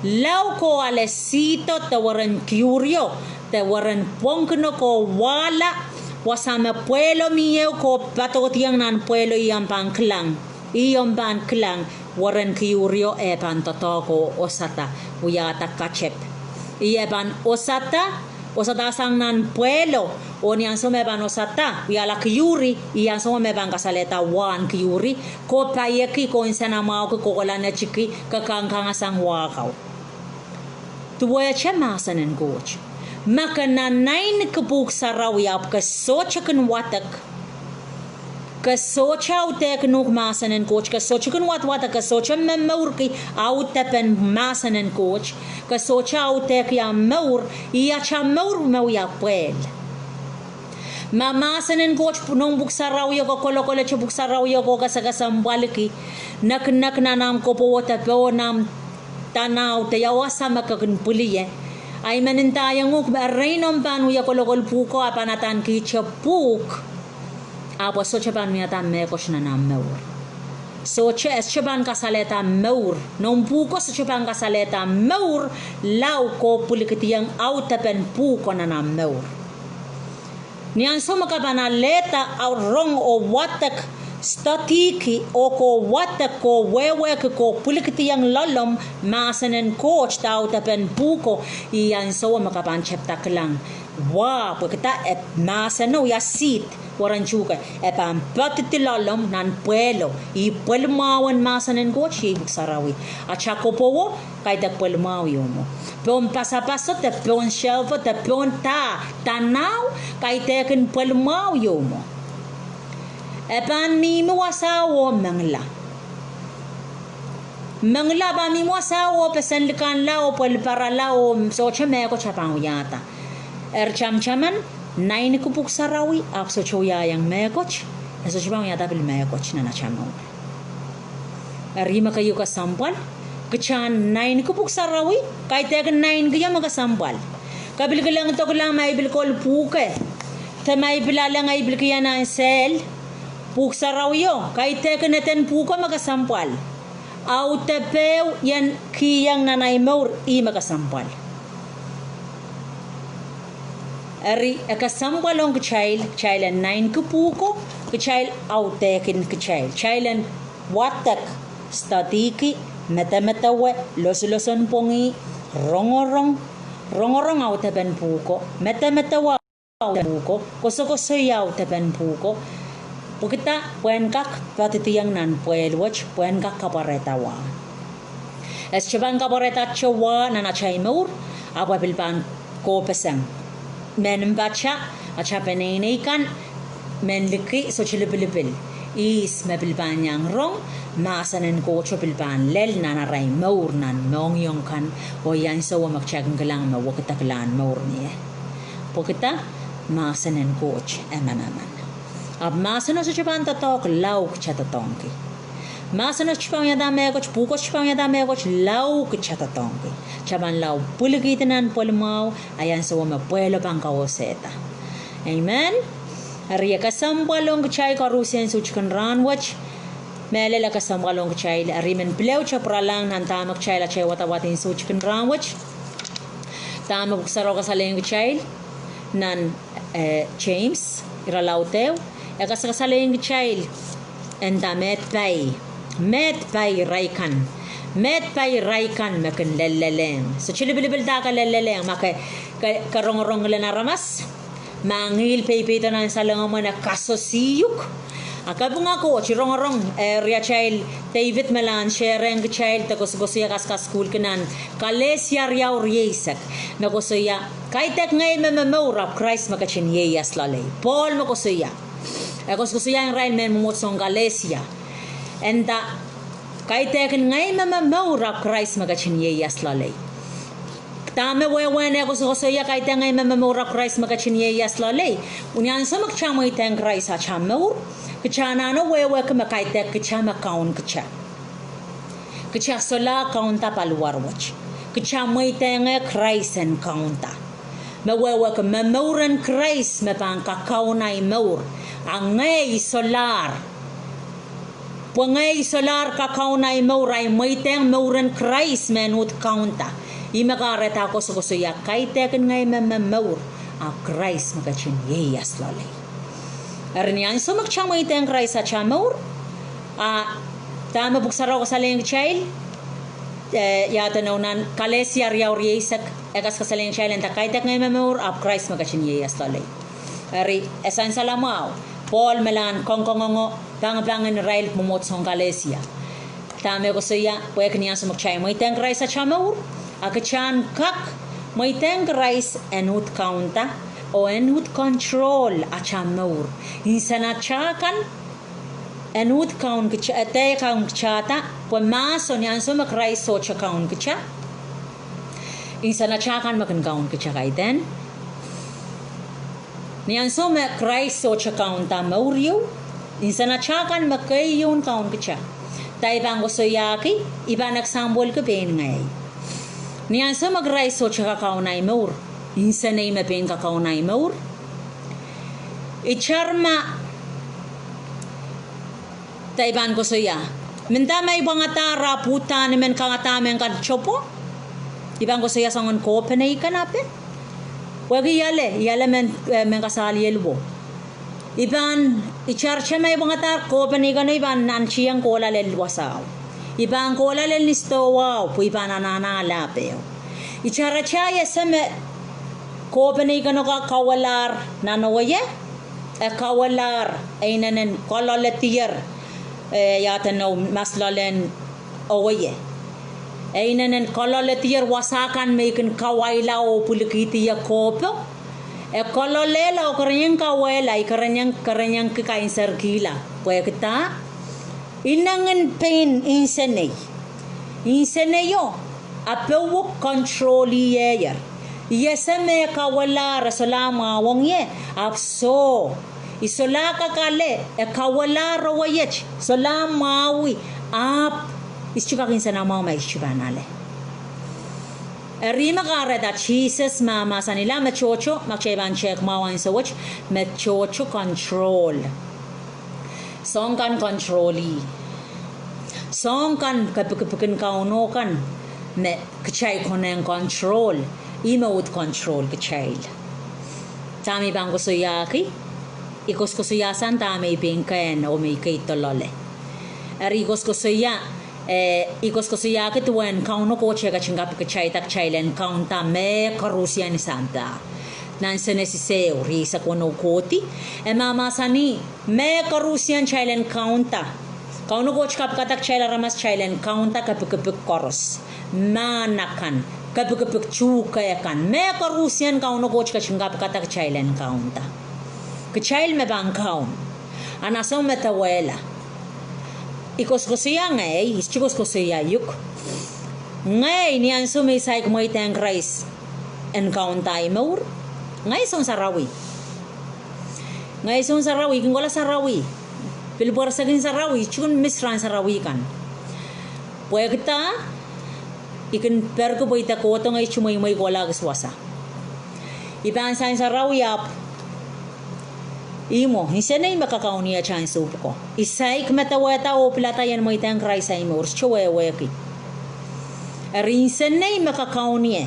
Lao ko ale sihdo de weren kiurio, de weren pwongkino ko wahla, wasa me pwehlo mie ko padokediong nan pwehlo, ih omw pahn kilang. Ih omw pahn kilang, weren kiurio e pahn doadoahk oh osada, wiahda katep. Ih e pahn osada, osadasang nan pwehlo, oh ni ansou me pahn osada, wiahla kiuri, ih ansou me pahn kasalehda wahn kiuri, ko paieki, ko nsenamwahuki, ko kolanetiki, ke kangoangesang wah kau. Duwehte mahsen en Koht. Ma ke nanainiki Pwuhk Sarawi ahpw ke sohte kin wadek, ke sohte audehkin uhk mahsen en Koht, ke sohte kin wadwadek, ke sohte momourki audepen mahsen en Koht, ke sohte audehki ahmw mour, ih atail mour me wia pwehl. Ma mahsen en Koht, noumw Pwuhk Sarawio, ke kolokolete Pwuhk Sarawio, ke kesakesempwaliki, nekinek nan ahmw kopowo de pohn ahmw danau de ia wasa me ke kin pwilie, a I men ndaiong uhk me erein omw pahn wie kolokol pwuhko a pahn adanikihte pwuhk, ahpw e sohte pahn wiahda mehkot nan ahmw mour. Sohte, e sohte pahn kasalehda mour. Noumw pwuhko sohte pahn kasalehda mour, lao ko pwilikihdiong audepen pwuhko nan ahmw mour. Ni ansou me ke pahn alehda rong oh wadek, studyki oh ko wadek, ko wehwehki, ko pwilikihdiong loalomw mahsen en Koht de audepen pwuhko, ih ansou me ke pahn tepda kilang wa, pwehki dah, e mahseno wia sihd, weren tuhke, e pahn poadidi loalomw nan pwehlo. Ih pwehl mwahu en mahsen en Koht, iei Pwuhk Sarawi. Atail kopowo kaidehk pwehl mwahu ieu mwo. Pohn pasapaso de pohn shelf de pohn dah, danau, kaidehkin pwehl mwahu ieu mwo. E pahn mihmi wasao oh mengila. Mengila pahn mihmi wasao oh pesen likanla oh pweliparala oh sohte mehkot e pahn wiahda. Eri tamataman, nainiki Pwuhk Sarawi ahpw sohte wiahiong mehkot, e sohte pahn wiahda pil mehkot nan atail mour. Eri me keieu kesempwal, kitail en nainiki Pwuhk Sarawi, kaidehkin nainikio me kesempwal. Ke pil kilengdo kilang ma I pil kol pwuhke, de ma I pil ale ngehi pil kihong nan sel, Pwuhk Sarawio, kaidehkin eden pwuhko me kesempwal. Audepehu I en kihong nan ahi mour, ih me kesempwal. Eri e kesempwal ong kitail, kitail en nainiki pwuhko, kitail audehkin kitail. Kitail en wadek, studyki, medemedewe, losolosonpwongih, rongorong, rongorong audepen pwuhko, medemedewe audepen pwuhko, kosokosoia audepen pwuhko. Pwehki dah? Pwehn kak poadidiong nan pwehl wet, pwehn kak kapwarehda wa. E sohte pahn kapwarehda te wa nan atail mour, ahpw e pil pahn kohpeseng. Mehn mpatail, atail peneinei kan, mehn liki sohte lipilipil. Ihs me pil pahn iang rong, mahsen en Koht pil pahn lel nan arail mour nan mohngiong kan, oh ih ansouo me kitail kin kilang me wekidekla mour mie. Pwehki dah? Mahsen en Koht e manaman. Ahpw mahseno sohte pahn doadoahk lao kitail doadoahngki. Mahseno sohte pahn wiahda mehkot, pwuhko sohte pahn wiahda mehkot lao kitail doadoahngki. Kitail pahn lao pwilikihdi nan pwehl mwahu, a ih ansouo me pwehlo pahn kawosehda. Amen. Eri e kesempwal ong kitail koaruhsie en soutik en rahn wet. Mehlel e kesempwal ong kitail, eri I men pil pwuralahng nan dahme kitail atail wadawad en soutik en rahn wet, dahme Pwuhk Sarawi kasalehiong kitail nan, eh, James, irelaud ehu, e kasakasalehiong kitail, e nda, meid pai, meid pai irail kan, meid pai irail kan me kin lellelehng. Sohte lipilipil dahke lellelehng, ma ke, ke, ke rongorong ngilen aramas, ma ngihl peipeido nan salengemwen e kasosiuk. A kapinga Koht, I rongorong, eh, riatail David me lahn shareehng kitail de koasokoasoia kaskasukuhlki nan Kalesia riau rieisek, me koasoia, kaidehk ngehi me momour ahpw Krais me ketin ieias loalei. Pohl me koasoia, e koasokoasoiaiong irail mehn mwomwohdiso en Kalesia, e nda, kaidehkin ngehi me momour ahpw Krais me ketin ieias loalei. Dahme wehwehn e koasokoasoia kaidehk ngehi me momour ahpw Krais me ketin ieias loalei? Ni ansou me kitail mweidehng Krais atail mour, kitail anahne wehwehki me kaidehk kitail me kaun kitail. Kitail solahr kaunda paliwar wet. Kitail mweidehng Krais en kaunda. Me wehwehki me mouren Krais me pahn kakaun ahi mour. A ngehi solahr Pwe ngehi solahr kakaun ahi mour, ahi mweidehng mouren Krais me en uhd kaunda. Ih me kahrehda e koasokoasoia, kaidehkin ngehi me momour, ahpw Krais me ketin ieias loalei. Eri ni ansou me kitail mweidehng Krais atail mour, a dahme Pwuhk Sarawi kasalehiong kitail, eh, ia edeno nan Kalesia riau rieisek, e kasakasalehiong kitail e nda kaidehk ngehi me momour, ahpw Krais me ketin ieias loalei. Eri e sansal mwahu, Pohl me lahn kongkongongo, pangipangin irail mwomwohdiso en Kalesia. Dahme e koasoia, pwehki ni ansou me kitail mweidehng Krais atail mour, a kitail en kak mweidehng Krais en uhd kaunda, oh en uhd control atail mour. Nsen atail kan, en uhd kaun kitail, eh, dehr kaun kitailda, pwe mahso ni ansou me Krais sohte kaun kitail, nsen atail kan me kin kaun kitail, kaidehn. Ni ansou me Krais sohte kaunda mour ieu, nsen atail kan me keieu en kaun kitail. Dahme I pahn koasoiahki, I pahn example-ki pein ngehi. Ni ansou me Krais sohte kakaun ahi mour, nsenei me pein kakaun ahi mour. Itar ma, dahme I pahn koasoia, mendahte ma I pwangadahr ahpw uhdahn I men kangada mehn kan topwo, I pahn koasoia soangen kohpenei kan ape. Pwehki I ale, I ale mehn, eh, mehn kasaliel wo. I pahn, itar ma I pwangadahr kohpenei kan, I pahn nantihong kohla lel wasao. I pahn kohla lel ni sidohwao, pwe I pahn anahne ale ahpw ehu. Itar atail ese me kohpenei kan ka kawelahr nan owe ie, e kawelahr, e inenen kololedier, eh, ia edeno, mahs loalen owe ie. E inenen kololedier wasa kan me I kin kawaila oh pwilikihdi ie kohpo. E kololehla oh kerenieng kawehla, I kerenieng, kereniengki kainserkihla. Pwehki dah? Inengin pein nsenei. Nseneio, a powe control-ieier. I ese me kawelahr, e solahr mwahuwong ie, ahpw soh. I solahr kak ale, e kawelahr owe iet, solahr mwahwi, ahpw I sohte kak nsenamwahu ma I sohte pahn ale. Eri me kahrehda Sises mahmahsanihla me tohto, ma kitail pahn tehk mwahu ansou wet, me tohto control. Soahng kan control-ih. Soahng kan, kepikipikin Kauno kan, me kitail konehng control, ih me uhd control kitail. Dahme I pahn koasoiahki, I koasokoasoiasang dahme I pein kehn oh me I keid loale. Eri I koasokoasoia, eh, I koasokoasoiahki duwen Kauno Koht e ketin kapikitailda kitail en kaunda mehkoaruhsie ni sampah. Nan Senesis ehu, rieisek weneu kohdi, e mahmahsanih, mehkoaruhsie kitail en kaunda. Kauno Koht kapikada kitail aramas kitail en kaunda kepikipik koaros. Mahn akan, kepikipik tuhke kan. Mehkoaruhsie Kauno Koht ketin kapikada kitail en kaunda. Kitail me pahn kaun. A nan ansou me dawehla, I koasokoasoia ngehi, I sohte koasokoasoia uk. Ngehi ni ansou me I saik mweidehng Krais en kaunda ahi mour, ngehi soun sarawi. Ngehi soun sarawi, I kin kohla sarawi. Pil pwerisek en sarawi, I sohte kin mis rahn sarawi kan. Pwehki dah? I kin perki pwe I de kohdo ngehi sohte mweimwei kohla kis wasa. I pahn sansarawi ahpw Ihmwo, insenei me kakaun ie atail ansou pwuko. I saik medewehda oh pilada ien mweidehng Krais ahi mour, sohte wehwehki. Eri insenei me kakaun ie.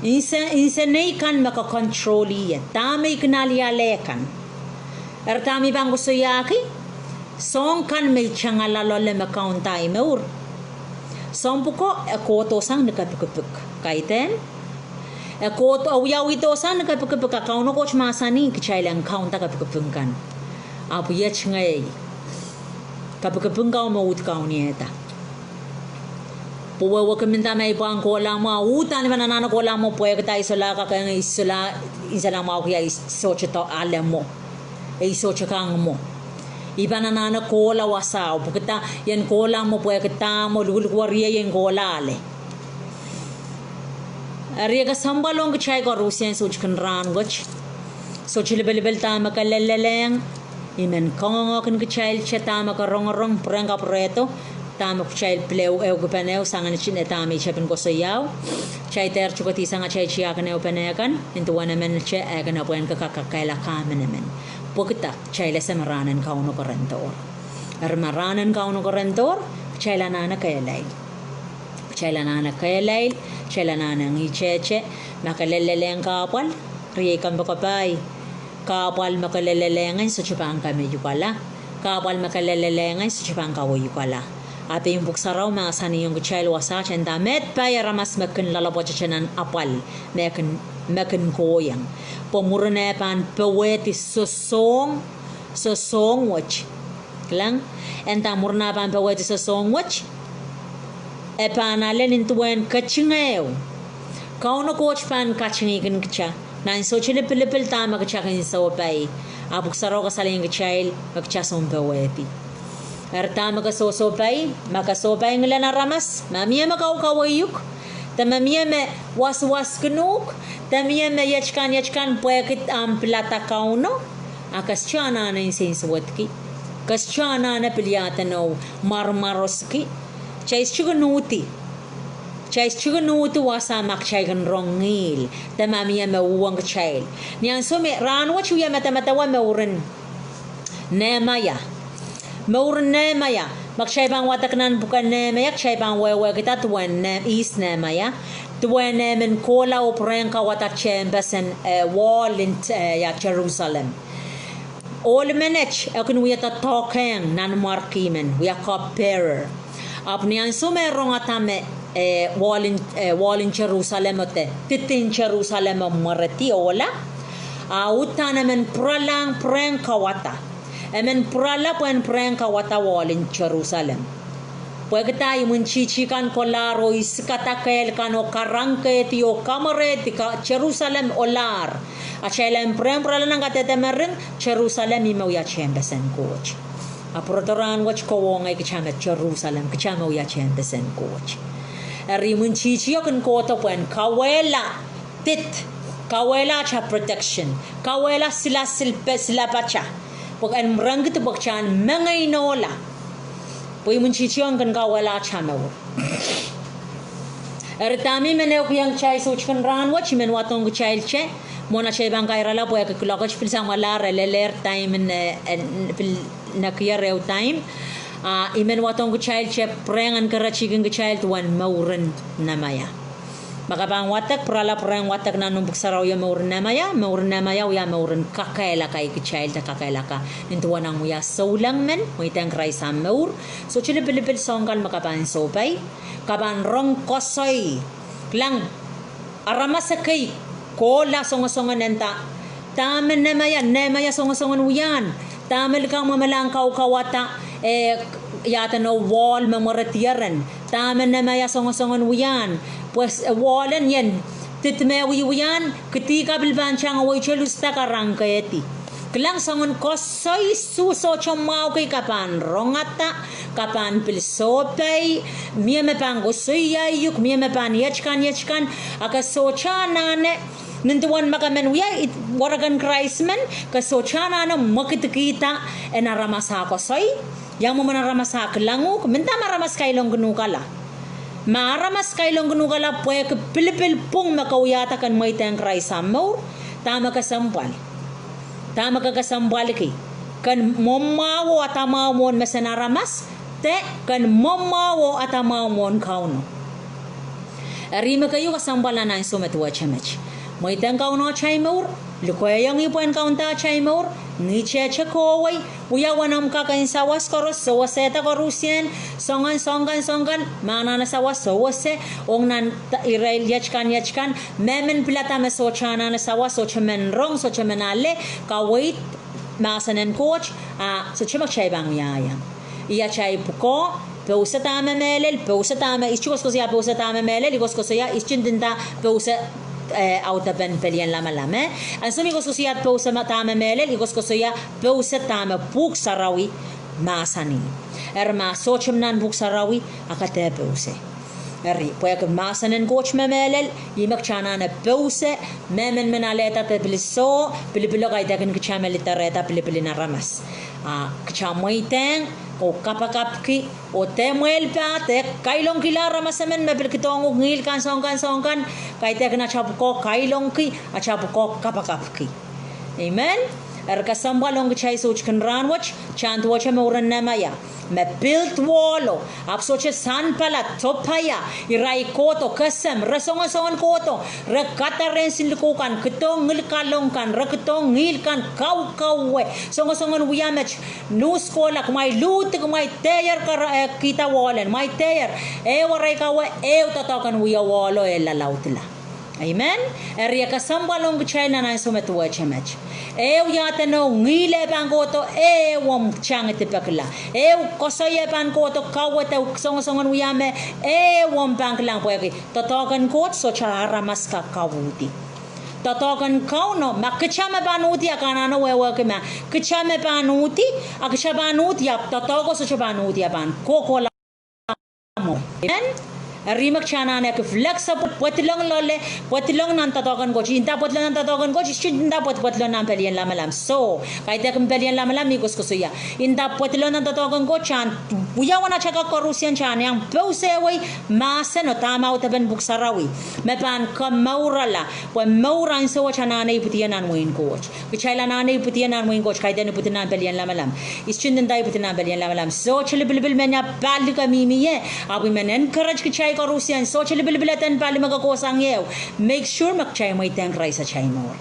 Inse-, insenei kan me kak control ie. Dahme I kin aliale kan. Eri dahme I pahn koasoiahki, soahng kan me I tangala loale me kaunda ahi mour. Soahng pwuko e kohdohsang ni kepikipik. Kaidehn? E kohdo, e wiawihdohsang ni kepikipik, a Kauno Koht mahsanih kitail en kaunda kepikipik kan. Ahpw iet ngehi. Kepikipik kau me uhd kauniehda. Pwe wehwehki mendahte ma I pwang kohla mwo, uhdahn I pahn anahne kohla mwo pwehkida I solahr kak, I solahr, I solahr mwahuki, I sohte ale mwo. I sohte kang mwo. I pahn anahne kohla wasao, pwehkida I en kohla mwo pwehkida mwo lukuluk weriei I en kohla ale. Eri e kesempwal ong kitail koaros en sohte kin rahnwet. Sohte lipilipil dahme ke lelelehng. I men kangoange kin kitail te dahme ke rongorong, pwurehng kapwurehdo, dahme kitail pil ehu, ehukipene ehu, sang ni tine dahme I tepin koasoiao. Kitail dehr tokedihsang atail tiahk en ehupene kan, nin duwen emen te e kin pwehn kak kakehlaka emenemen. Pwehkida, kitail ese me rahnen Kauno kerendohr. Eri ma rahnen Kauno kerendohr, kitail anahne kehlail. Kitail anahne kehlail, kitail anahne ngihte te, ma ke lelelehng kahpwal, riei kompoakepahi, kahpwal me ke lelelehng en sohte pahn kameiukala, kahpwal me ke lelelehng en sohte pahn kaweiukala. A pein Pwuhk Sarawi mahsanihong kitail wasaht e nda, meid pai aramas me kin loalopwoatete nan apwal me kin, me kin kohieng. Pwe mwurin e pahn powehdi sosohng, sosohng wet. Kilang, e nda mwurin e pahn powehdi sosohng wet, e pahn ale nin duwen katingehu. Kauno Koht pahn katingih kin kita nan sohte lipilipil dahme kita kin sohpai. A Pwuhk Sarawi kasalehiong kitail me kita sounpowehdi. Eri dahme ke sohsohpai, ma ke sohpai ngilen aramas, ma mie me kaukaweiuk, de ma mie me wasuwaskinuhk, de mie me ietkan ietkan pwehki ahmw pilada Kauno, a ke sohte anahne nsensuwedki. Ke sohte anahne pil iadenou mwarmwaroski. Kitail sohte kin uhdi. Kitail sohte kin uhdi wasa ma kitail kin rong ngihl, de ma mie me uhwong kitail. Ni ansou me rahnwet I wia medemedewe mouren Nehemaia. Mouren Nehemaia, ma kitail pahn wadek nan pwuken Nehemaia, kitail pahn wehwehkihda duwen Ne-, ihs Nehemaia, duwen eh men kohla oh pwurehng kauwada tehnpesen, eh, wall en, eh, ia Serusalem. Ohl menet e kin wia doadoahk nan mwarki men, wia cupbearer. Ahpw ni ansou me e rongada me, eh, wall en, eh, wall en Serusalem, oh de didin Serusalem e mweredi ohla, a uhdahn e men pwuralahng pwurehng kauwada. E men pwurala pwehn pwurehng kauwada wall en Serusalem. Pwehkida imwintihti kan kolahr oh isikada kehl kan oh karangkehdi oh kamwerehdi ka Serusalem ohlahr. Atail en pwurehng pwurala nan kadehdehme ring, Serusalem ih me wia tehnpesen Koht. A pwurodo rahnwet kowe oh ngehi kita me Serusalem, kita me wia tehnpesen Koht. Eri imwintihtio kin kohdo pwehn kauwehla did, kauwehla ata protection, kauwehla silasil pe-, silapata. Pwe en rengkidi pwe kita en mengei nohla. Pwe imwintihtio kin kauwehla ata mour. Eri dahme I men ehukihong kitail sohte kin rahnwet, I men wadohng kitail te, mwohn atail pahn kairala pwehki kilok et pil samwalahr, e lelehr time en, eh, en, pil nekier ehu time. A I men wadohng kitail te pwurehng en keretikihong kitail duwen mouren Nehemaia. Ma ke pahn wadek, pwurala pwurehng wadek nan omw pwuhk sarawio mouren Nehemaia, mouren Nehemaia wia mouren kakehlaka kitail de kakehlaka. Nin duwen omw wia souleng men, mweidehng Krais ahmw mour, sohte lipilipil soahng kan me ke pahn sohpai, ke pahn rong koasoi. Kilang, aramas ekei kohla songosongen nda, dahme Nehemaia, Nehemaia songosongen wiahn, dahme likamw mwomwlahng kaukawada, eh, iaden oh wall me mweredieren, dahme Nehemaia songosongen wiahn, pwe s-, wall en ien, did me wiewiahn, kidi ka pil pahn tangawei te lusda karangkehdi. Kilang, soangen koasoi su sohte mwahu kei ke pahn rongada, ke pahn pil sohpai, mie me pahn koasoiaiuk, mie me pahn ietkan ietkan, a ke sohte anahne, nin duwen ma ke men wia, it, werek en Krais men, ke sohte anahne mwekidkihda en aramas ah koasoi, ia mwomwen aramas ah kilang uhk, mendahte ma aramas kailongkin uhkala. Ma aramas kailongkin uhkala pwehki pilipil pwung me ke wiahda ken mweidehng Krais ahmw mour, dahme kesempwal? Dahme ke kesempwalki? Ken mwomwahu oh adamwahu mwohn mesen aramas, de ken mwomwahu oh adamwahu mwohn Kauno? Eri me keieu kesempwal nan ansou me duwehte met. Mweidehng Kauno atail mour, lukehiong ih pwehn kaunda atail mour, ngihtehte kohwei, wia uwen omw kak en sawas koaros, sewesehda koarusie, soangen, soangen, soangen, ma anahne sawas sewese, ong nan irail iet kan, iet kan, mehmen pilada me sohte anahne sawas, sohte men rong, sohte men ale, kaweid mahsen en Koht, a sohte me kitail pahn wiahiong. Ih atail pwukoa, pousehda me mehlel, pousehda me, ihte koasoakoasoia pousehda me mehlel, I koasoakoasoia, ihte ndinda pousehda, eh, audepen pelien lamalam, eh. Ansou me I koasoakoasoia pousehda me mehlel, I koasoakoasoia pousehda me Pwuhk Sarawi mahsanih. Eri ma sohte mih nan Pwuhk Sarawi, a ke dehr pousehda. Eri, pwehki mahsen en Koht me mehlel, ih me kitail anahne pousehda, mehmen men alehda de pil soh, pilipilo kaidehkin kitail me liderehda pilipil en aramas. A kitail mweidehng, oh kapakapki, oh dehr mwehlpahda, kailongkihla aramas emen me pil kidohng uhk ngihl kan, soangen, soangen, kaidehkin atail pwukoa kailongki, atail pwukoa kapakapki. Amen. Eri kesempwal ong kitail soutkin rahnwet, kitail en duwehte mouren Nehemaia, me build wall o, ahpw sohte Sanbalat, Topaia, irail kohdo kesem, re soangen soangen kohdo, re kadarohng siluh kan, kidohng ngihl kalong kan, re kidohng ngihl kan, kaukauwe, soangen soangen wia met, nuhs kohla, kumwail luhdi, kumwail dehr kar-, eh, kihda wall en, kumwail dehr, ehu arail kawe, ehu doadoahk en wia wall o e lalaudla. Amen. Eri e kesempwal ong kitail nan ansou me duwehte met. Ehu iahdeno ngihl e pahn kohdo, ehu omw tangidi pekila. Ehu koasoi e pahn kohdo, kawe de soangen soangen wia me, ehu omw pahn kilang pwehki doadoahk en Koht sohte aramas kak uhdi. Doadoahk en Kauno, ma kitail me pahn uhdi, a ke anahne wehwehki ma kitail me pahn uhdi, a kitail pahn uhdi, ahpw doadoahko sohte pahn uhdi, a pahn kohkohla. Amen. Eri me kitail anahne flexible, pwedilong loale, pwedilong nan doadoahk en Koht. Nda pwedilong nan doadoahk en Koht, ihte nda pwed-, pwedilong nan pelien lamalam. Soh, kaidehkin pelien lamalam, I koasoakoasoia. Nda pwedilong nan doadoahk en Koht, kitail wia uwen atail kak koarusie, kitail iang pousehwei mahsen oh dahme audepen Pwuhk Sarawi me pahn kamourala, pwe mour ansou wet anahne ipwidiong nan wehin Koht. Kitail anahne ipwidiong nan wehin Koht, kaidehn ipwidi nan pelien lamalam. Ihte nda ipwidi nan pelien lamalam. Sohte lipilipil mehnia pali ke mihmi ie, ahpw I men encourage kitail koarusie, sohte lipilipil eden pali me ke kohsang ie. Make sure me kitail mweidehng Krais atail mour.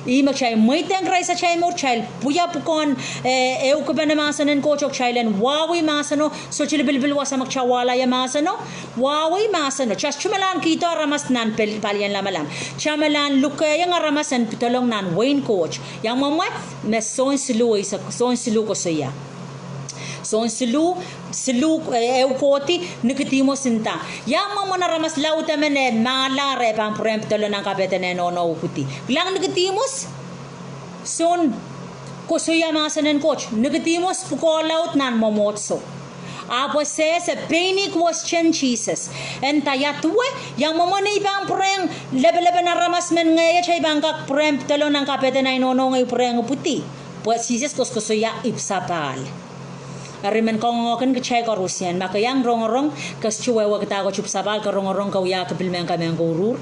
Ih me kitail mweidehng Krais atail mour, kitail pwia pwukoahn, eh, ehukipene mahsen en Koht oh kitail en wahwih mahseno, sohte lipilipil wasa me kitail wahla ie mahseno, wahwih mahseno. Kitail sohte malahn kihdo aramas nan pel-, pelien lamalam. Kitail malahn lukehiong aramas en pedolong nan wehin Koht. Ia mwomwe? Me Sohn siluh, Sohn siluh koasoia. Sohn siluh, siluh, eh, ehu kohdi, Nikodihmus nda. Ia mwomwen aramas laud emen e mahlahr e pahn pwurehng pedolong nan kapehden eh nohno ipwidi? Kilang Nikodihmus, Sohn koasoia mahsen en Koht, Nikodihmus pwukoa laud nan mwomwohdiso. Ahpw e sehse, pein ih question Sises. E nda ia duwe, ia mwomwen I pahn pwurehng, lepelepen aramas men ngehno, I pahn kak pwurehng pedolong nan kapehden ei nohno ngehi pwurehng ipwidi? Pwe Sises koasokoasoia ipwsapahl. Eri men kangoangehki kitail koarusie, ma ke iang rongorong, ke sohte wehwehki dahkot ipwsapahl, ke rongorong ke wiahki pil mehn ke mehn kouruhr,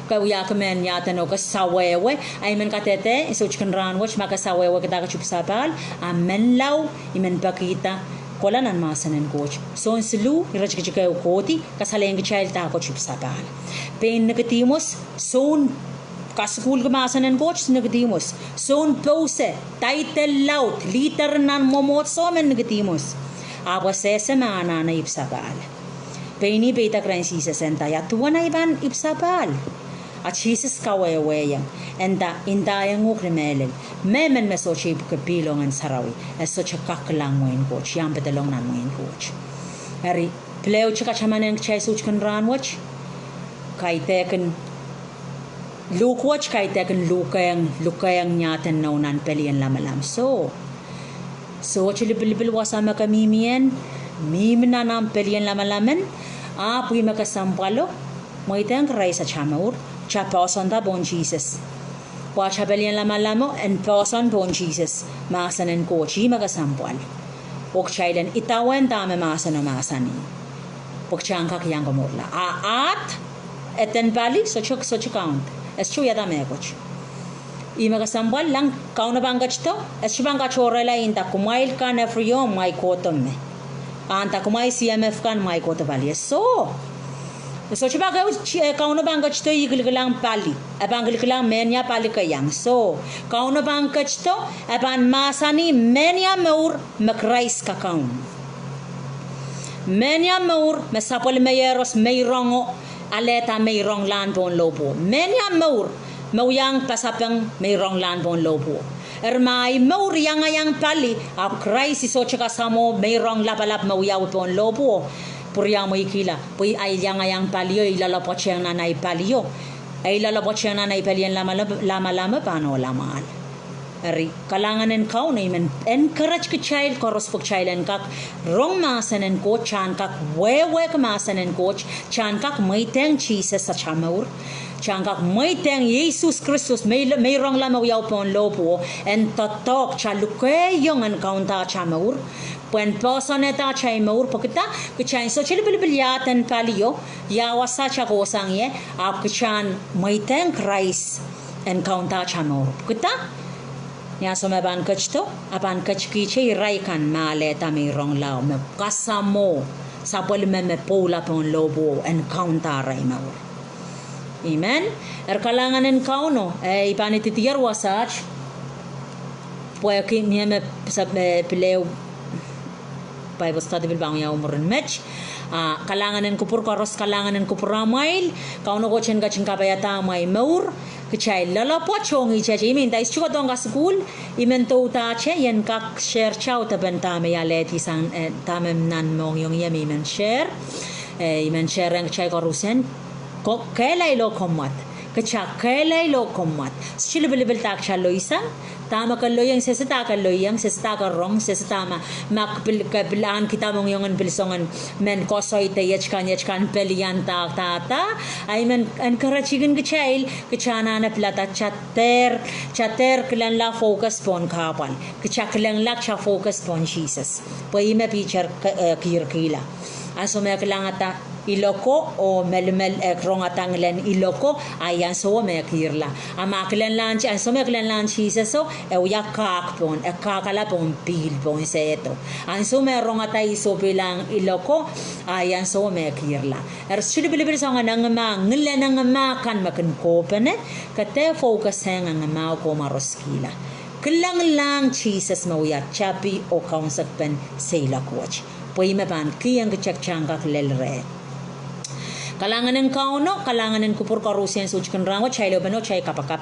ke wiahki mehn iahdeno ke sawehwe, a I men kadehde, soutkin rahnwet, ma ke sawehwehki dahkot ipwsapahl, a menlau, I men pekihda kohla nan mahsen en Koht. Sohn siluh, iretikitik ehu kohdi, kasalehiong kitail dahkot ipwsapahl. Pein Nikodihmus, Sohn kasukuhlki mahsen en Koht, Nikodihmus. Sohn pouse, title laud, leader nan mwomwohdiso men Nikodihmus. Ahpw e sehse me anahne ipwsapahl. Pein ih peidek rehn Sises e nda ia duwen ei pahn ipwsapahl? A Sises kawehwehiong, e nda, I ndaiong uhk ni mehlel, mehmen me sohte ipwki pihl ong Ngehn Sarawi, e sohte kak kilang wehin Koht, iang pedolong nan wehin Koht. Eri, pil ehute kataman en kitail soutkin rahnwet, kaidehkin luhk wet, kaidehkin lukehiong, lukehiong iahdeno nan pelien lamalam. Soh, sohte lipilipil wasa me ke mihmi ie, mihmi nan ahmw pelien lamalam en, ahpw ih me kesempwalo, mweidehng Krais atail mour, kitail poahsoanda pohn Sises. Pwe atail pelien lamalamo en poahsoan pohn Sises, mahsen en Koht, ih me kesempwal. Oh kitail en idawehn dahme mahseno mahsanih. Pwe kitail en kak iang komourla. A ahd, eden pali, sohte, sohte kaunda. E sohte wiahda mehkot. Ih me kesempwal, lang Kauno pahn ketido, e sohte pahn katohrehla nda kumwail kan every year mwail kohdo me. Ah nda kumwail C M F kan mwail kohdo pali. E soh. E sohte pahn ke, eh, Kauno pahn ketido ih kilkilang pali. E pahn kilkilang mehnia pali keiang. Soh. Kauno pahn ketido, e pahn mahsanih mehnia mour me Krais kakaun. Mehnia mour me sapwellime Iehros meirongo, alehda meironglahn pohn lohpwuo. Mehnia mour me wiahiong pasapeng meironglahn pohn lohpwuo. Eri ma ei mour iangaiang pali, ahpw Krais sohte kasamwo meirong lapalap me wiawi pohn lohpwuo, pwuriamweikihla, pwe ei iangaiang palio, ei loalopwoatehng nan ei palio, ei loalopwoatehng nan ei palien lamalam, lamalamo pahn ohla mwahl. Eri, kalahngan en Kauno I men encourage kitail koaros pwe kitail en kak rong mahsen en Koht, kitail en kak wehwehki mahsen en Koht, kitail en kak mweidehng Sises atail mour, kitail en kak mweidehng Sises Kristus, mei, meirongla me wiawi pohn lohpwuo, en doadoahk kitail lukehiong en kaunda atail mour, pwehn poahsoanehda atail mour, pwehki kitail, kitail en sohte lipilipil iaden palio, ia wasa kitail kohsang ie, ahpw kitail en mweidehng Krais en kaunda atail mour. Pwehki ni ansou me e pahn ketido, e pahn ketikihte irail kan me alehda meirongla, me kasamwo sapwellime me pwoula pohn lohpwuo en kaunda arail mour. Amen. Eri kalahngan en Kauno, eh, I pahn ididihong wasaht, pwehki mie me, eh, pil ehu Bible study pil pahn wiawi mwurin met. Ah, kalahngan en kupwur koaros, kalahngan en kupwuramwail, Kauno Koht en ketin kapaiada amwail mour, kitail loalopwoat ong ihte. I men nda I sohte kohdohng kasukuhl, I men doudahte I en kak share kitail depen dahme I alehdi sang, eh, dahme nan mohngiong ie me I men share. Eh, I men share ong kitail koarusie, ko, kehlail oh komwad. Kitail kehlail oh komwad. Sohte lipilipil dahme kitail loisang, dahme ke loieng, sehse dahme ke loieng, sehse dahme ke rong, sehse dahme, ma ke pil, ke pil ahn kihda mohngiong en pil soangen men koasoia iet kan, iet kan, pelian dahda, dahda. I men encourage-kin kitail, kitail anahne pilada kitail dehr, kitail dehr kilangla focus pohn kahpwal. Kitail kilangla kitail focus pohn Sises. Pwe ih me Piter, eh, kihrkihla. Ansou me e kilangada iloko oh melimel, e rongada ngilen iloko, a ih ansouo me e kihrla. A ma kilangla, ansou me kilangla Siseso, e wia kahk pohn, e kahkala pohn pihl pohn sehdo. Ansou me e rongada ih sohpeilahng iloko, a ih ansouo me e kihrla. Eri sohte lipilipil soangen engimah, ngilen engimah kan me kin kohpene, ke dehr focus-ehng engimah komaroskihla. Kilanglahng Sises me wia tapi oh kaunsekpen seiloak wet. Pwe ih me pahn kihong kitail kitail en kak lel reh. Kalahngan en Kauno, kalahngan en kupwur koarusie sohte kin rahnwet, kitail lohpene oh kitail kapakap.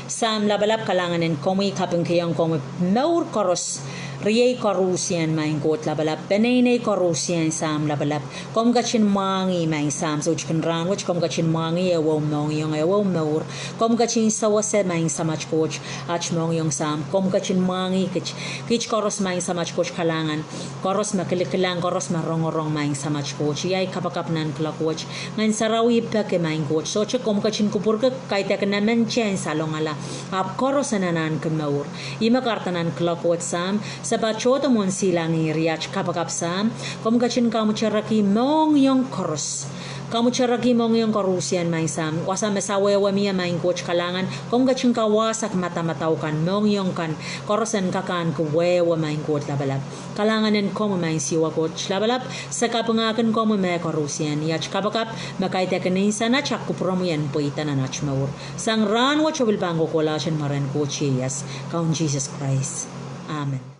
Sahm Lapalap, kalahngan en komwi, kapingkihong komwi mour koaros. Riei koarusie, Maing Koht Lapalap, peneinei koarusie, Sahm Lapalap. Komw ketin mwahngih, Maing Sahm, sohte kin rahnwet, komw ketin mwahngih ehuehu mohngiong, ehuehu mour. Komw ketin sewese, Maing Samat Koht, at mohngiong Sahm. Komw ketin mwahngih kiht, kiht koaros, Maing Samat Koht, kalahngan. Koaros me kilikilang, koaros me rongorong, Maing Samat Koht. Iei ahi kapakap nan kuloak wet. Ngehn Sarawi peki, Maing Koht. Sohte komw ketin kupwurki kaidehkin emente en salongala, ahpw koaros en anahn komour. Ih me kahrehda nan kuloak wet Sahm, se patohdo mwohn silangih, eri at kapakap Sahm, komw ketin kamwutereki mohngiong koaros. Kamwutereki mohngiong koarusie, Maing Sahm. Wasa me sawehwe mie, Maing Koht, kalahngan, komw ketin kawahsaki madamadau kan, mohngiong kan, koaros en kak ahneki wehwe, Maing Koht Lapalap. Kalahngan en komwi, Maing Siohwa Koht Lapalap, se kapingahkin komwi mehkoarusie. Iei at kapakap me kaidehkin insenat, ahpw kupwuromwi en pweida nan at mour. Sang rahnwet oh pil pahn kohkohlahte, ni mwaren Koht Sises, Kaun Sises Krais. Amen.